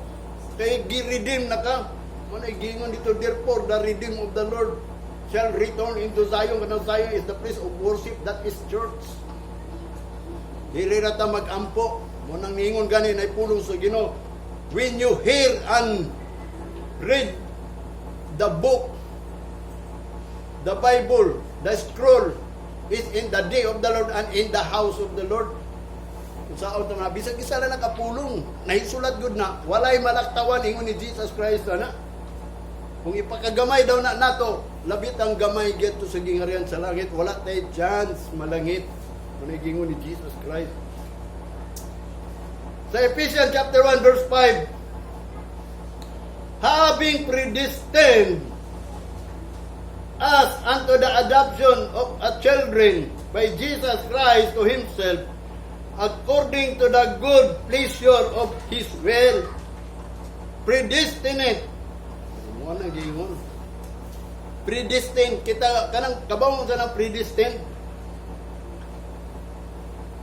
Kay gi-redeem na ka. Mo na giingon dito, "Therefore the redeem of the Lord shall return into Zion." Kanang Zion is the place of worship, that is church. Dili ra ta mag-ampo. Mo nang niingon gani na pulong sa Ginoo. When you hear and read the book, the Bible, the scroll is in the day of the Lord and in the house of the Lord. Kung saan ito nga, bisag isa lang nakapulong, nahisulat gud na, walay malaktawan, ingon ni Jesus Christ na. Kung ipakagamay daw na nato, labit ang gamay didto sa gingharian sa langit, wala tay chance malangit. Kung gingon ni Jesus Christ. Sa Ephesians chapter 1 verse 5, having predestined us unto the adoption of a children by Jesus Christ to Himself, according to the good pleasure of His will. Predestinate. Mo na gingon. Predestined kita, kanang kabawon sa nang predestined.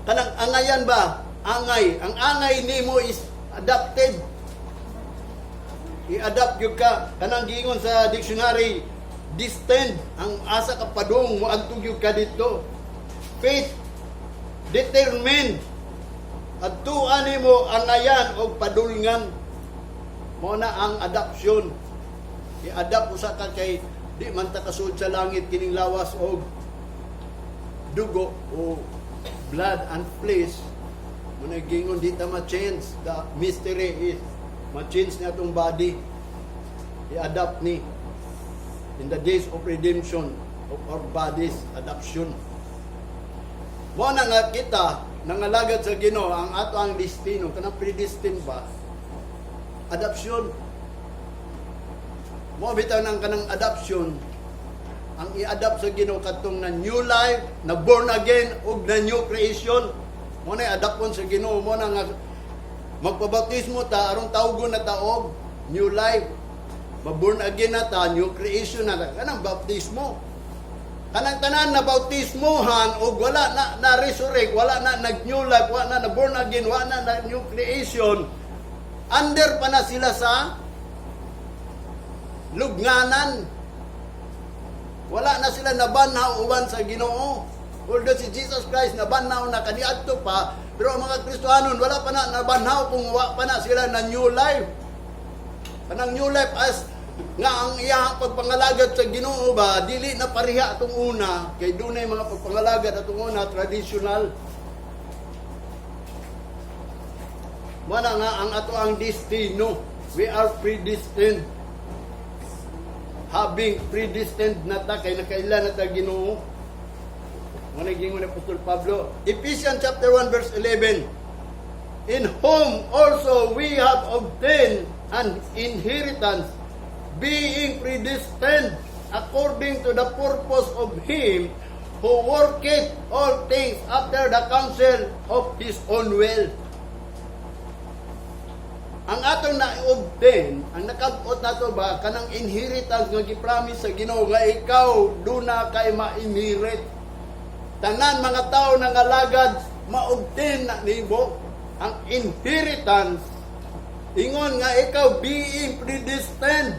Kanang angayan ba? Angay. Ang angay nimo is adopted. I-adopt gyud ka. Kanang giingon sa dictionary, destined. Ang asa ka padung, moadto gyud ka dito. Faith, determined. Adtuan nimo angayan og padulngan. Mao na ang adoption. I-adopt usa ka kay di man ta kasud sa langit kining lawas og dugo o blood and flesh. Mo na gingon di ta ma-change. The mystery is ma-change na atong body. I-adapt ni in the days of redemption of our bodies, adoption. Mo na nga kita nangalagad sa Ginoo, ang ato ang destino kanang predestined ba, adoption. Mo bitaw ng kanang adoption, ang i-adopt sa Ginoo kadtong na new life, na born again ug na new creation. Mo na i-adopton sa Ginoo. Mo na nga magpabautismo ta aron tawgon na ta og new life. Ma-born again na ta, new creation na ta. Kanang bautismo. Kanang tanan na bautismohan og wala na na resurrect, wala na nag new life, wala na na born again, wala na na new creation, under pa na sila sa lubnganan. Wala na sila nabanhaw uban sa Ginoo. Although si Jesus Christ nabanhaw na kaniadto pa, pero ang mga Kristohanon wala pa na nabanhaw kung wa pa na sila na new life. Kanang new life as Nga ang iyang pagpangalagad sa Ginoo ba, dili na pareha atong una, kay dunay mga pagpangalagad atong una, traditional. Wala nga ang ato ang destino. We are predestined. Having predestined na ta, kay nakaila na ta Ginoo. Mao gingon ni Apostol Pablo. Ephesians chapter 1 verse 11. "In whom also we have obtained an inheritance, being predestined according to the purpose of Him who worketh all things after the counsel of His own will." Ang atong na-obtain, ang nakabot nato ba, kanang inheritance nga gipromise sa Ginoo nga ikaw duna kay ma-inherit. Tanan mga tao nga ngalagad, ma-obtain na nimo ang inheritance. Ingon nga ikaw being predestined.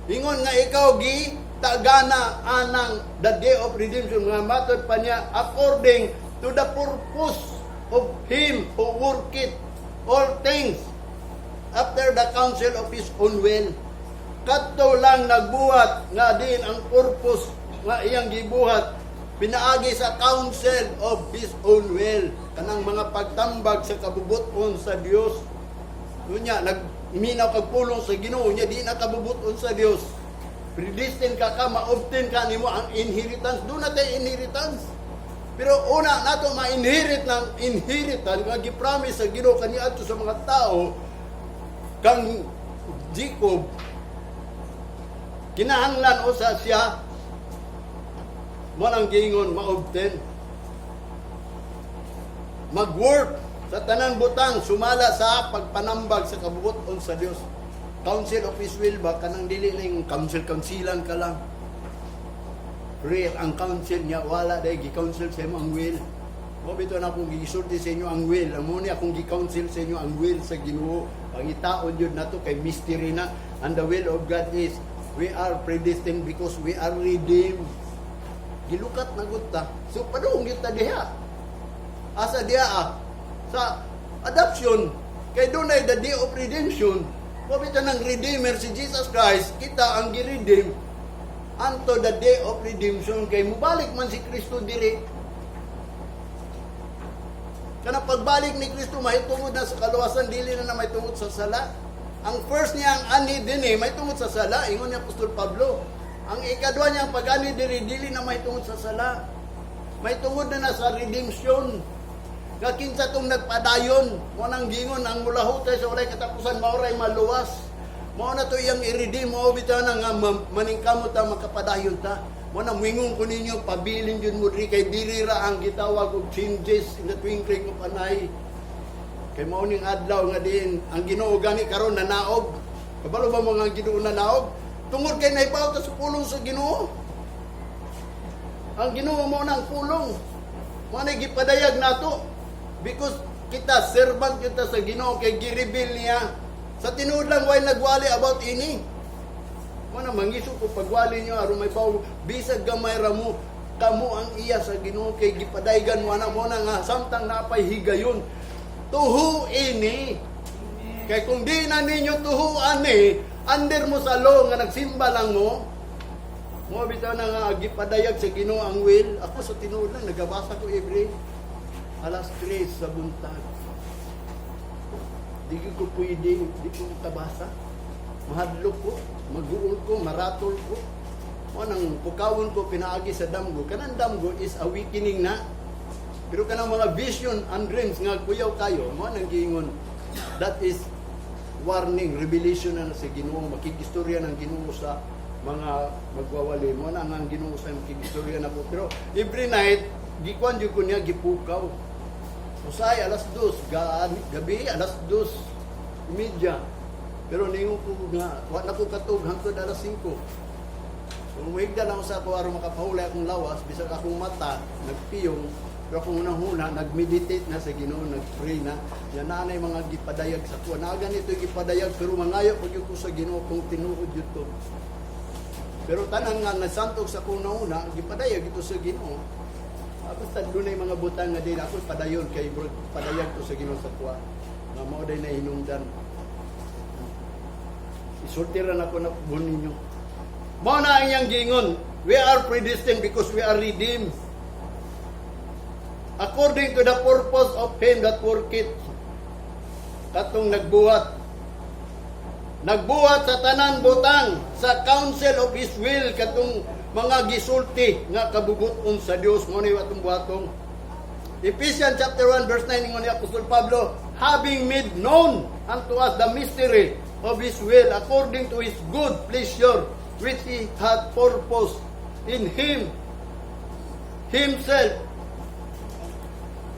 Ingon nga ikaw gi tagana anang the day of redemption nga matod pa niya, according to the purpose of Him who worketh all things after the counsel of His own will. Kadto lang nagbuhat nga din ang purpose nga iyang gibuhat pinaagi sa counsel of His own will. Kanang mga pagtambag sa kabubuton sa Dios. Unya, nagminaw kag pulong sa Ginoo nya di na kabubuton sa Dios. Predestined ka ka, ma-obtain ka nimo ang inheritance. Duna tay inheritance. Pero una nato ma-inherit ng inheritance nga gi-promise sa Ginoo kaniadto sa mga tao kang Jacob, kinahanglan usa siya mo nang giingon ma-obtain, mag-work sa tanan butang sumala sa pagpanambag sa kabubuton sa Dios. Counsel of His will ba, kanang dili na yung counsel councilan ka lang. Real ang counsel niya, wala dahil gi-counsel sa imo ang will. Mo bitaw na akong gisulti sa inyo ang will. Amo ni akong gi-counsel sa inyo ang will sa Ginoo. Pangitaon jud nato kay mystery na. And the will of God is we are predestined because we are redeemed. Gilukat na gud ta. So padung gyud ta diha. Asa diha ah? Sa adoption, kay dunay the day of redemption. Mo bitaw ng redeemer si Jesus Christ, kita ang gi-redeem unto the day of redemption kay mubalik man si Kristo diri. Kana pagbalik ni Kristo, mahitungod na sa kaluwasan, dili na na mahitungod sa sala. Ang first niya ang ani dinhi mahitungod sa sala, ingon ni Apostol Pablo. Ang ikadua niya ang pag-ani diri, dili na mahitungod sa sala. Mahitungod na na sa redemption. Nga kinsa tong nagpadayon, mo nang gingon ang mulahutay sa walay katapusan mao ray maluwas. Mao na to iyang i-redeem, mao bitaw na nga maningkamot ta, makapadayon ta. Mo na muingon ko ninyo, pabilin jud mo diri kay diri ra ang gitawag og changes in the twinkling of an eye. Kay mao ning adlaw nga diin ang Ginoo gani karon nanaog. Kabalo ba mo nga ang Ginoo nanaog? Tungod kay nahibaw ta sa pulong sa Ginoo. Ang Ginoo mo na ang pulong. Mo na gipadayag nato because kita servant kita sa Ginoo kay gi-reveal niya. Sa tinuod lang, way nagwali about ini. Mo na mangiso ko pagwali niyo aron may bawo bisag gamay ra mo, kamo ang iya sa Ginoo kay gipadaygan mo ana. Mo na nga samtang napay higayon, tuho ini. Kay kung di na ninyo tuhuan ni, under mo sa law nga nagsimba lang mo. Mo bitaw na nga gipadayag sa Ginoo ang will. Ako sa tinuod lang, nagabasa ko every alas 3 sa buntag. Di ko pwede, di ko makabasa. Mahadlok ko, maguol ko, maratol ko. Mo nang pukawon ko pinaagi sa damgo. Kanang damgo is awakening na. Pero kanang mga vision and dreams nga kuyaw kayo, mo nang giingon, that is warning, revelation na sa Ginoo, makigistorya ng Ginoo sa mga magwawali. Mo na nga ang Ginoo sa makigistorya na po. Pero every night, gikuan jud ko niya, gipukaw. Usay alas 2, gabi alas 2:30. Pero ningon ko nga, wa na ko katug hangtod alas 5. Kung muhigda lang ako sa ako aron makapahulay akong lawas, bisag akong mata nagpiyong, pero akong unang-una, nag-meditate na sa Ginoo, nag-pray na. Yan na mga gipadayag sa kuha. Na ganito gipadayag, pero mangayo pag ko sa Ginoo kung tinuod yun to. Pero tanan nga nasantog sa akong nauna, gipadayag ito sa Ginoo. Basta dunay mga butang nga dili ako padayon kay bro, padayag to sa Ginoo sa kuha. Nga mao day na hinungdan. Isulti ra nako na ninyo. Mao na ang iyang giingon, we are predestined because we are redeemed. According to the purpose of Him that worketh, katong nagbuhat. Nagbuhat sa tanan butang sa counsel of His will, katong mga gisulti nga kabubuton sa Dios. Mo ni atong buhaton. Ephesians chapter 1 verse 9, ingon ni Apostol Pablo, having made known unto us the mystery of His will according to His good pleasure which He hath purposed in Himself.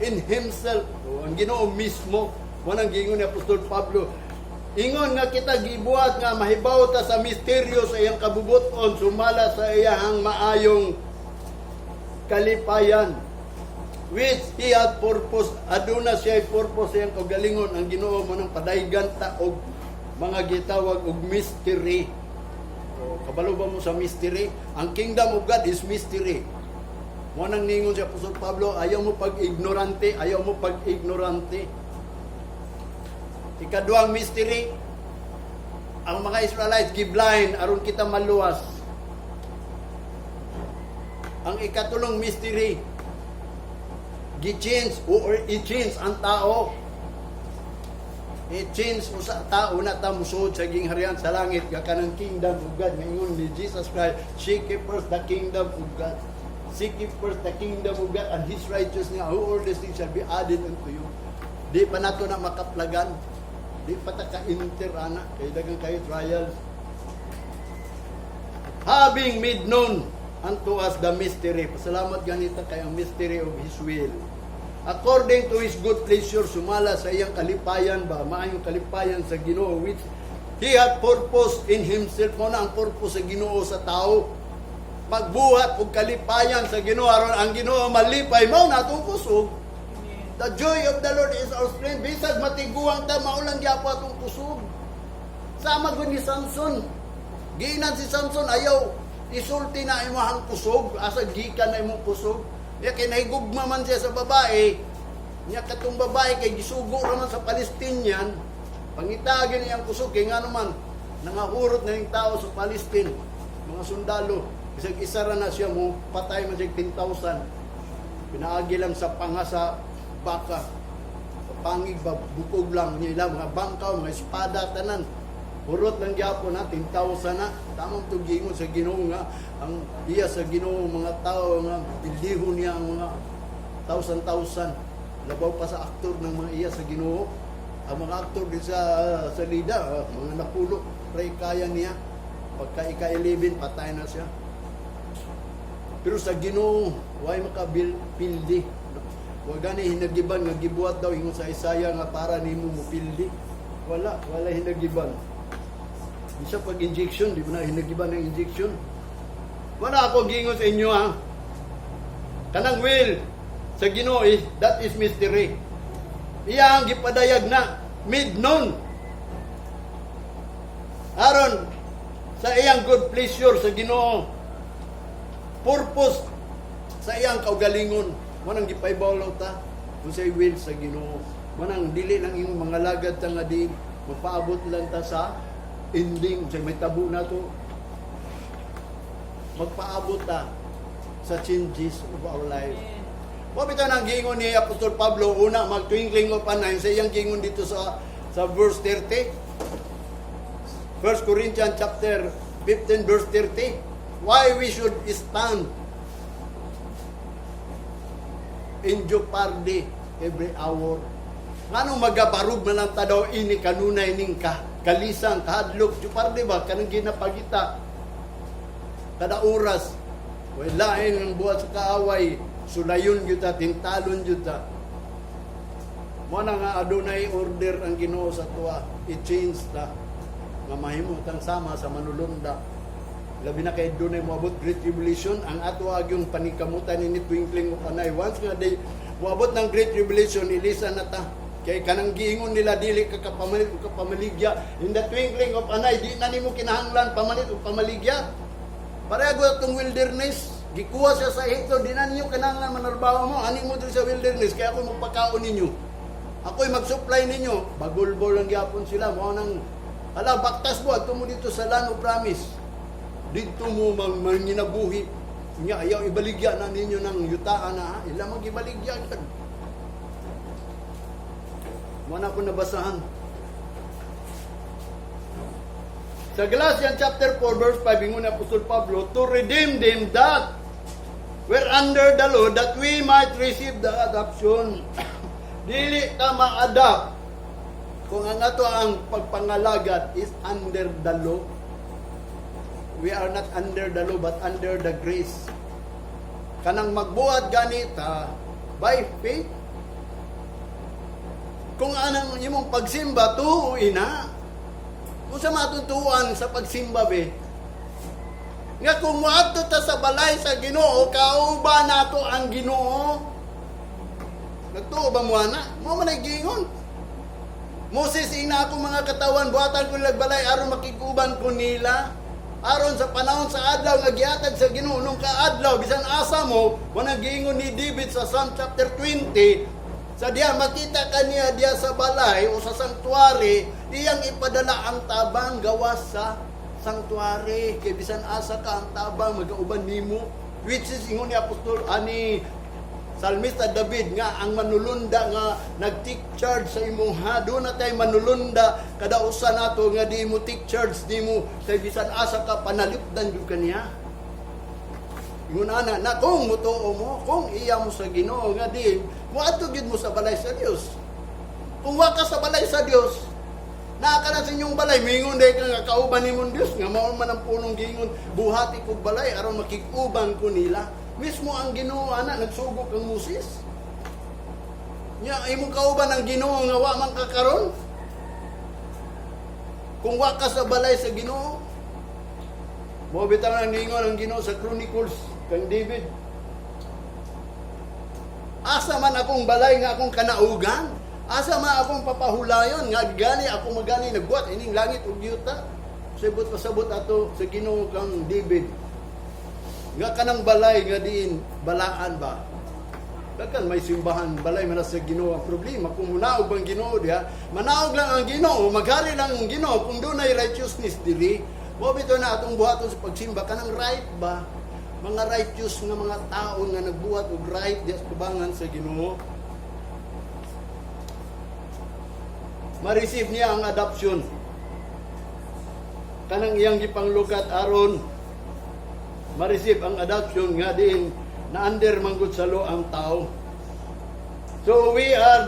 In Himself. O, ang Ginoo mismo. Mao nang giingon ni Apostol Pablo, ingon nga kita gibuhat nga mahibaw ta sa misteryo sa iyang kabubuton sumala sa iyang maayong kalipayan which He had purpose. Aduna siya purpose sa iyang kaugalingon, ang Ginoo. Mao nang padaygan ta og mga gitawag og mystery. O, kabalo ba mo sa mystery? Ang kingdom of God is mystery. Mao nang ningon si Apostol Pablo, ayaw mo pag-ignorante, ayaw mo pag-ignorante. Ikaduhang mystery, ang mga Israelites gi-blind aron kita maluwas. Ang ikatulong mystery, gi-change or i-change ang tao. I-change usa tao na ta musuod sa gingharian sa langit nga kanang kingdom of God nga ingon ni Jesus Christ, "Seek ye first the kingdom of God. Seek ye first the kingdom of God and His righteousness, all these things shall be added unto you." Di pa nato na makaplagan. Di pa ta ka-enter ana kay dagan kayo trials. Having made known unto us the mystery. Pasalamat ganita kay ang mystery of His will. According to His good pleasure, sumala sa iyang kalipayan ba, maayong kalipayan sa Ginoo, which He had purpose in Himself. Mao na ang purpose sa Ginoo sa tao. Magbuhat og kalipayan sa Ginoo aron ang Ginoo malipay, mao na atong kusog. The joy of the Lord is our strength. Bisag matiguang ta, mao lang gyapon atong kusog. Sama gud ni Samson. Giinan si Samson, "Ayaw isulti na imong kusog, asa gikan na imong kusog." Ya kay nahigugma man siya sa babae. Nya katong babae kay gisugo ra man sa Palestinian. Pangitagin niyang kusog kay ngano man nangahurot na yung tao sa Palestine, mga sundalo. Bisag isa ra na siya mo patay man siya 10,000. Pinaagi lang sa panga sa baka. Sa pangig ba, bukog lang nila, mga bangkaw, mga espada, tanan. Hurot lang gyapon na, 10,000 na. Tamang tugingon sa Ginoo nga, ang iya sa Ginoo mga tao nga, pildihon niya ang mga thousand-thousand. Labaw pa sa aktor ng mga iya sa Ginoo. Ang mga aktor din sa Lida, mga napulo, pray kaya niya. Pagka ika-11, patay na siya. Pero sa Ginoo, way makapildi. Wa gani hinagiban nga gibuhat daw ingon sa Isaiah nga para nimo mupildi. Wala, wala hinagiban. Bisa pag injection, di ba na hinagiban ng injection? Wala ako gingon sa inyo ha. Kanang will sa Ginoo is that is mystery. Iya ang gipadayag na made known. Aron sa iyang good pleasure sa Ginoo. Purpose sa iyang kaugalingon. Mao nang gipahibaw ta kung sa will sa Ginoo. Mao nang dili lang imong mga lagad ta nga di mapaabot lang ta sa ending sa may tabo na to. Magpaabot ta sa changes of our life. Wa bitaw nang giingon ni Apostol Pablo una mag twinkling of an eye sa iyang giingon dito sa verse 30. 1 Corinthians chapter 15 verse 30. Why we should stand in jeopardy every hour? Nganong magabarog man lang ta daw ini kanunay ning ka kalisang kahadlok, jeopardy ba, kanang ginapagita kada oras? Way lain ang buhat sa kaaway, sulayon gyud ta, tintalon gyud ta. Mo na nga adunay order ang Ginoo sa tuwa, i-change ta nga mahimo tang sama sa manulunda. Labi na kay dunay moabot Great Tribulation, ang ato agyong panikamutan ini twinkling of an eye. Once nga day moabot ng Great Tribulation, ilisa na ta. Kay kanang giingon nila, dili ka kapamalit o kapamaligya. In the twinkling of an eye, di na nimo kinahanglan pamalit o pamaligya. Pareho atong wilderness. Gikuha siya sa Ehipto, di na ninyo kinahanglan manarbaho mo. Ani mo diri sa wilderness, kaya ako magpakaon ninyo. Ako'y mag-supply ninyo. Bagulbol lang gyapon sila. Mao nang Hala, baktas mo, adto mo dito sa Land of Promise. Dito mo manginabuhi. Nga, ayaw ibaligya na ninyo ng yutaan na, ha? Ila mag-ibaligya. Mao na ako nabasahan. Sa Galatians chapter 4 verse 5, ingon ni Apostol Pablo, to redeem them that were under the law, that we might receive the adoption. Dili ta ma-adopt kung ang ato ang pagpangalagad is under the law. We are not under the law but under the grace. Kanang magbuhat ganita by faith. Kung anang imong pagsimba, tuo ina. Kung sa matutuan sa pagsimba be, nga kung moadto ta sa balay sa Ginoo, kauban nato ang Ginoo. Nagtuo ba mo ana? Mao man ay giingon. Moses, ina ako mga katawan, buhatan ko nilag balay aron makig-uban ko nila. Aron sa panahon sa adlaw nga gihatag sa Ginoo nung kaadlaw bisan asa mo, wala giingon ni David sa Psalm chapter 20, sa diya makita kaniya diya sa balay o sa sanctuary, iyang ipadala ang tabang gawas sa sanctuary kay bisan asa ka, ang tabang magauban nimo, which is ingon ni apostol ani Salmista David nga ang manulunda nga nag-take charge sa imong ha, doon na tay manulunda kada usa nato nga di mo take charge nimo kay bisan asa ka, panalipdan jud kaniya. Ingon ana na kung mutuo mo, kung iya mo sa Ginoo nga di moadto gyud mo sa balay sa Dios. Kung wa ka sa balay sa Dios, naa ka na sa inyong balay, mingon day ka nga kauban nimong Dios, nga mao man ang punong giingon, buhati kog balay aron makig-uban ko nila. Mismo ang Ginoo ana nagsugo kang Moses. Nya imong kauban ang Ginoo nga wa man ka karon. Kung wa ka sa balay sa Ginoo, mo bitaw nang ningon ang Ginoo sa Chronicles kang David. Asa man akong balay nga akong kanaugan? Asa man akong papahulayon nga gani ako magani nagbuhat ining langit ug yuta? Sabot pasabot ato sa Ginoo kang David. Nga kanang balay nga diin balaan ba? Daghan may simbahan, balay man na sa Ginoo. Ang problema kung munaog bang Ginoo diha, manaog lang ang Ginoo, maghari lang ang Ginoo kung dunay righteousness diri. Mao bitaw na atong buhaton sa pagsimba kanang right ba? Mga righteous nga mga tao nga nagbuhat og right diha sa tubangan sa Ginoo. Ma-receive niya ang adoption. Kanang iyang gipanglukat aron ma-receive ang adoption nga diin na under manggod sa law ang tao. So we have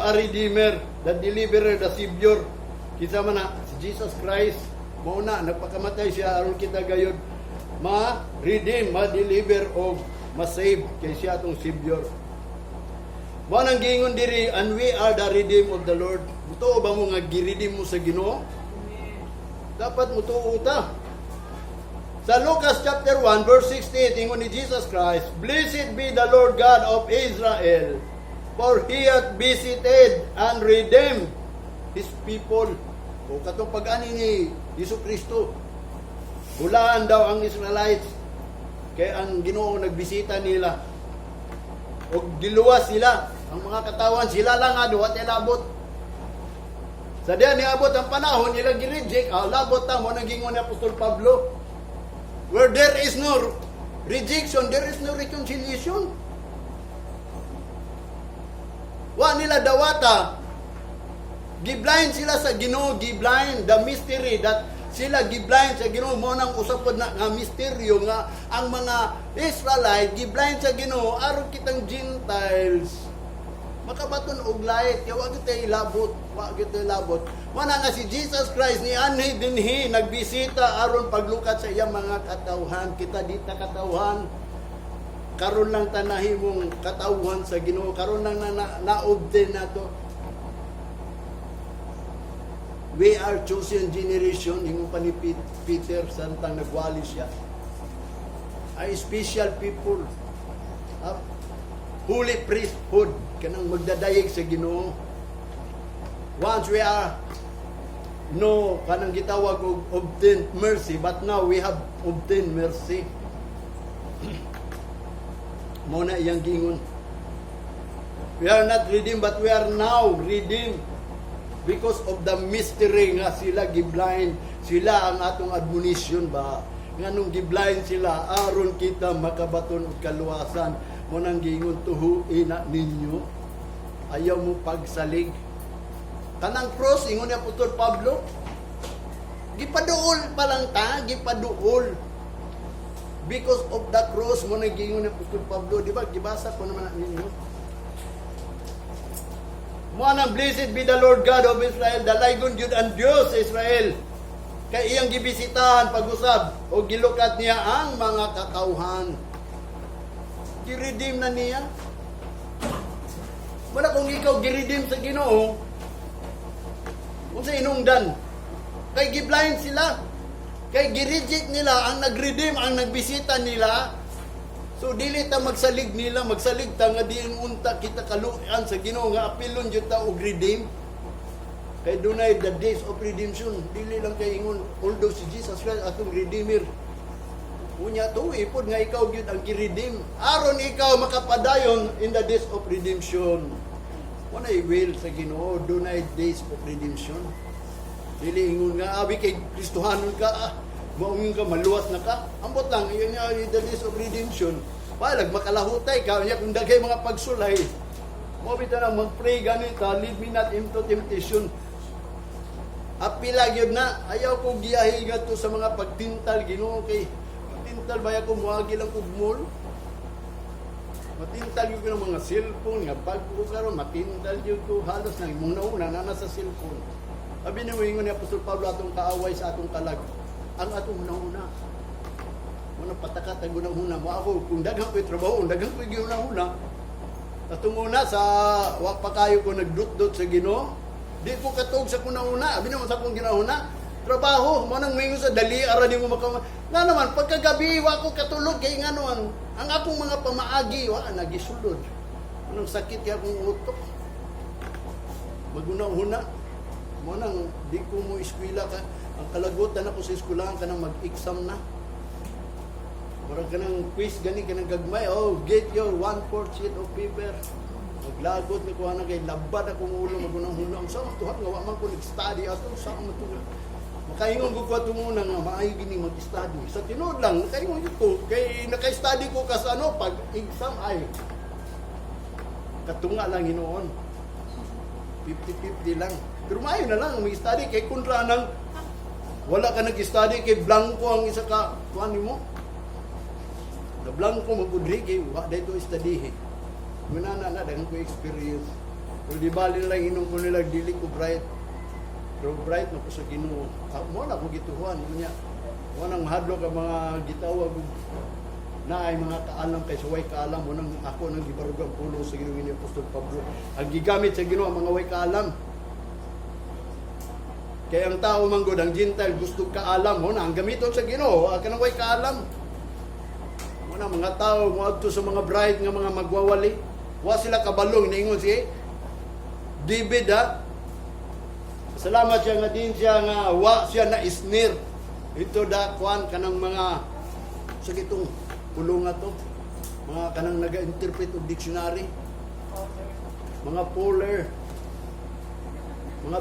a redeemer, the deliverer, the savior. Kinsa man na si Jesus Christ. Mao na nagpakamatay siya aron kita gayud ma-redeem, ma-deliver o ma-save kay siya atong savior. Mao nang giingon diri, and we are the redeemed of the Lord. Mutuo ba mo nga gi-redeem mo sa Ginoo? Dapat mutuo ta. Sa Lucas chapter 1 verse 68, ingon ni Jesus Christ, "Blessed be the Lord God of Israel, for He hath visited and redeemed His people." O katong pag-ani ni Jesu Kristo, hulaan daw ang Israelites kay ang Ginoo nagbisita nila. O giluwas sila ang mga katawan, sila lang nga duwa labot. Sa diya niabot ang panahon nila gi-reject, labot ta mo nang gingon ni Apostol Pablo. Where there is no rejection, there is no reconciliation. Wa nila dawata. Giblind sila sa Ginoo, giblind the mystery that sila giblind sa Ginoo. Mo nang usapod na nga misteryo nga ang mga Israelite giblind sa Ginoo aron kitang Gentiles makabaton og light kay wa gyud ilabot, wa gyud ilabot. Wala nga si Jesus Christ ni anhi dinhi nagbisita aron paglukat sa iyang mga katawhan. Kita dita katawhan, karon lang tanahimong katawhan sa Ginoo, karon lang na na-obtain nato. We are chosen generation, ingon pa ni Peter samtang nagwali siya, a special people, a holy priesthood, kanang magdadayeg sa Ginoo. Once we are no kanang gitawag og obtain mercy, but now we have obtained mercy. Mo na iyang gingon, we are not redeemed but we are now redeemed. Because of the mystery nga sila giblind, sila ang atong admonition ba? Nganong giblind sila, aron kita makabaton og kaluwasan. Mao nang giingon, tuhuin na ninyo. Ayaw mo pagsalig. Kanang cross, ingon ni Apostol Pablo, gipaduol pa lang ta, gipaduol. Because of the cross, mao nang giingon ni Apostol Pablo, di ba? Gibasa ko naman na ninyo. Mao nang blessed be the Lord God of Israel, dalaygon gyud ang Dios sa Israel. Kay iyang gibisitahan pag-usab o gilukat niya ang mga katawhan. Giredeem na niya. Wala kung ikaw giredeem sa Ginoo, unsa inungdan? Kay giblind sila. Kay gireject nila ang nag-redeem, ang nagbisita nila. So dili ta magsalig nila, magsalig ta nga diin unta kita kaluan sa Ginoo nga apilon jud ta og redeem. Kay dunay the days of redemption, dili lang kay ingon although si Jesus Christ atong redeemer. Unya to ipod nga ikaw gyud ang gi-redeem. Aron ikaw makapadayon in the days of redemption. Wala will sa Ginoo, dunay days of redemption. Dili ingon nga abi kay Kristohanon ka, maungin ka, maluwas na ka. Ambot lang yun nga the days of redemption. Balag makalahutay ka unya kung daghay mga pagsulay. Mao bitaw na mag-pray ganita, "Lead me not into temptation." Apila gyud na, ayaw ko giyahi to sa mga pagtintal, Ginoo, kay tintal ba ako, moagi lang kog mall. Matintal gyud ko ng mga cellphone nga bag-o karon, matintal gyud ko halos nang imong nauna na nasa cellphone. Abi ni moingon ni Apostol Pablo, atong kaaway sa atong kalag ang atong hunahuna. Muna patakat ang hunahuna mo ako kung daghan ko'y trabaho, kung daghan ko'y gihuna-huna. Atong una sa wa pa kayo ko nagdut-dut sa Ginoo, di ko katog sa kunahuna. Abi naman sa akong ginahuna, trabaho, mao nang moingon sa dali ara nimo maka. Nga naman pagkagabi wa ko katulog kay nga naman ang akong mga pamaagi wa nagisulod. Anong sakit kay akong utok. Maguna-huna. Mao nang di ko mo eskwela ka. Ang kalagutan ako sa eskwelahan kanang mag-exam na. Murag kanang quiz gani kanang gagmay. "Oh, get your one-fourth sheet of paper." Maglagot ni kuha na kay labad akong ulo magunang-huna. Ang sa tuhat nga wa man ko nag-study ato sa man to. Makaingon ko ko muna nga maayo gini mag-study. Sa tinuod lang, makaingon gyud ko kay naka-study ko kas ano pag exam ay katunga lang hinuon. 50-50 lang. Pero maayo na lang mag-study kay kontra nang wala ka nag-study kay blanco ang isa ka kuan nimo. Na blanco magudri kay wa dito study. Muna na na daghan ko experience. Pero di bali lang inom ko nila, dili ko bright. Pero bright na ko sa Ginoo. Ah, mao na ko gituhuan unya. Wa nang mahadlok ang mga gitawag og naay mga kaalam kay sa way kaalam mao nang ako nang gibarog ang pulong sa Ginoo ni Apostol Pablo. Ang gigamit sa Ginoo ang mga way kaalam. Kaya ang tao man gud, ang Gentile, gusto kaalam mao na ang gamiton sa Ginoo, ang kanang way kaalam. Mao na mga tao moadto sa mga bright nga mga magwawali. Wa sila kabalong niingon si David ha. Salamat siya nga din siya nga wa siya na snare. Ito da kuan kanang mga sa kitong pulong nga to. Mga kanang naga-interpret og dictionary. Mga polar.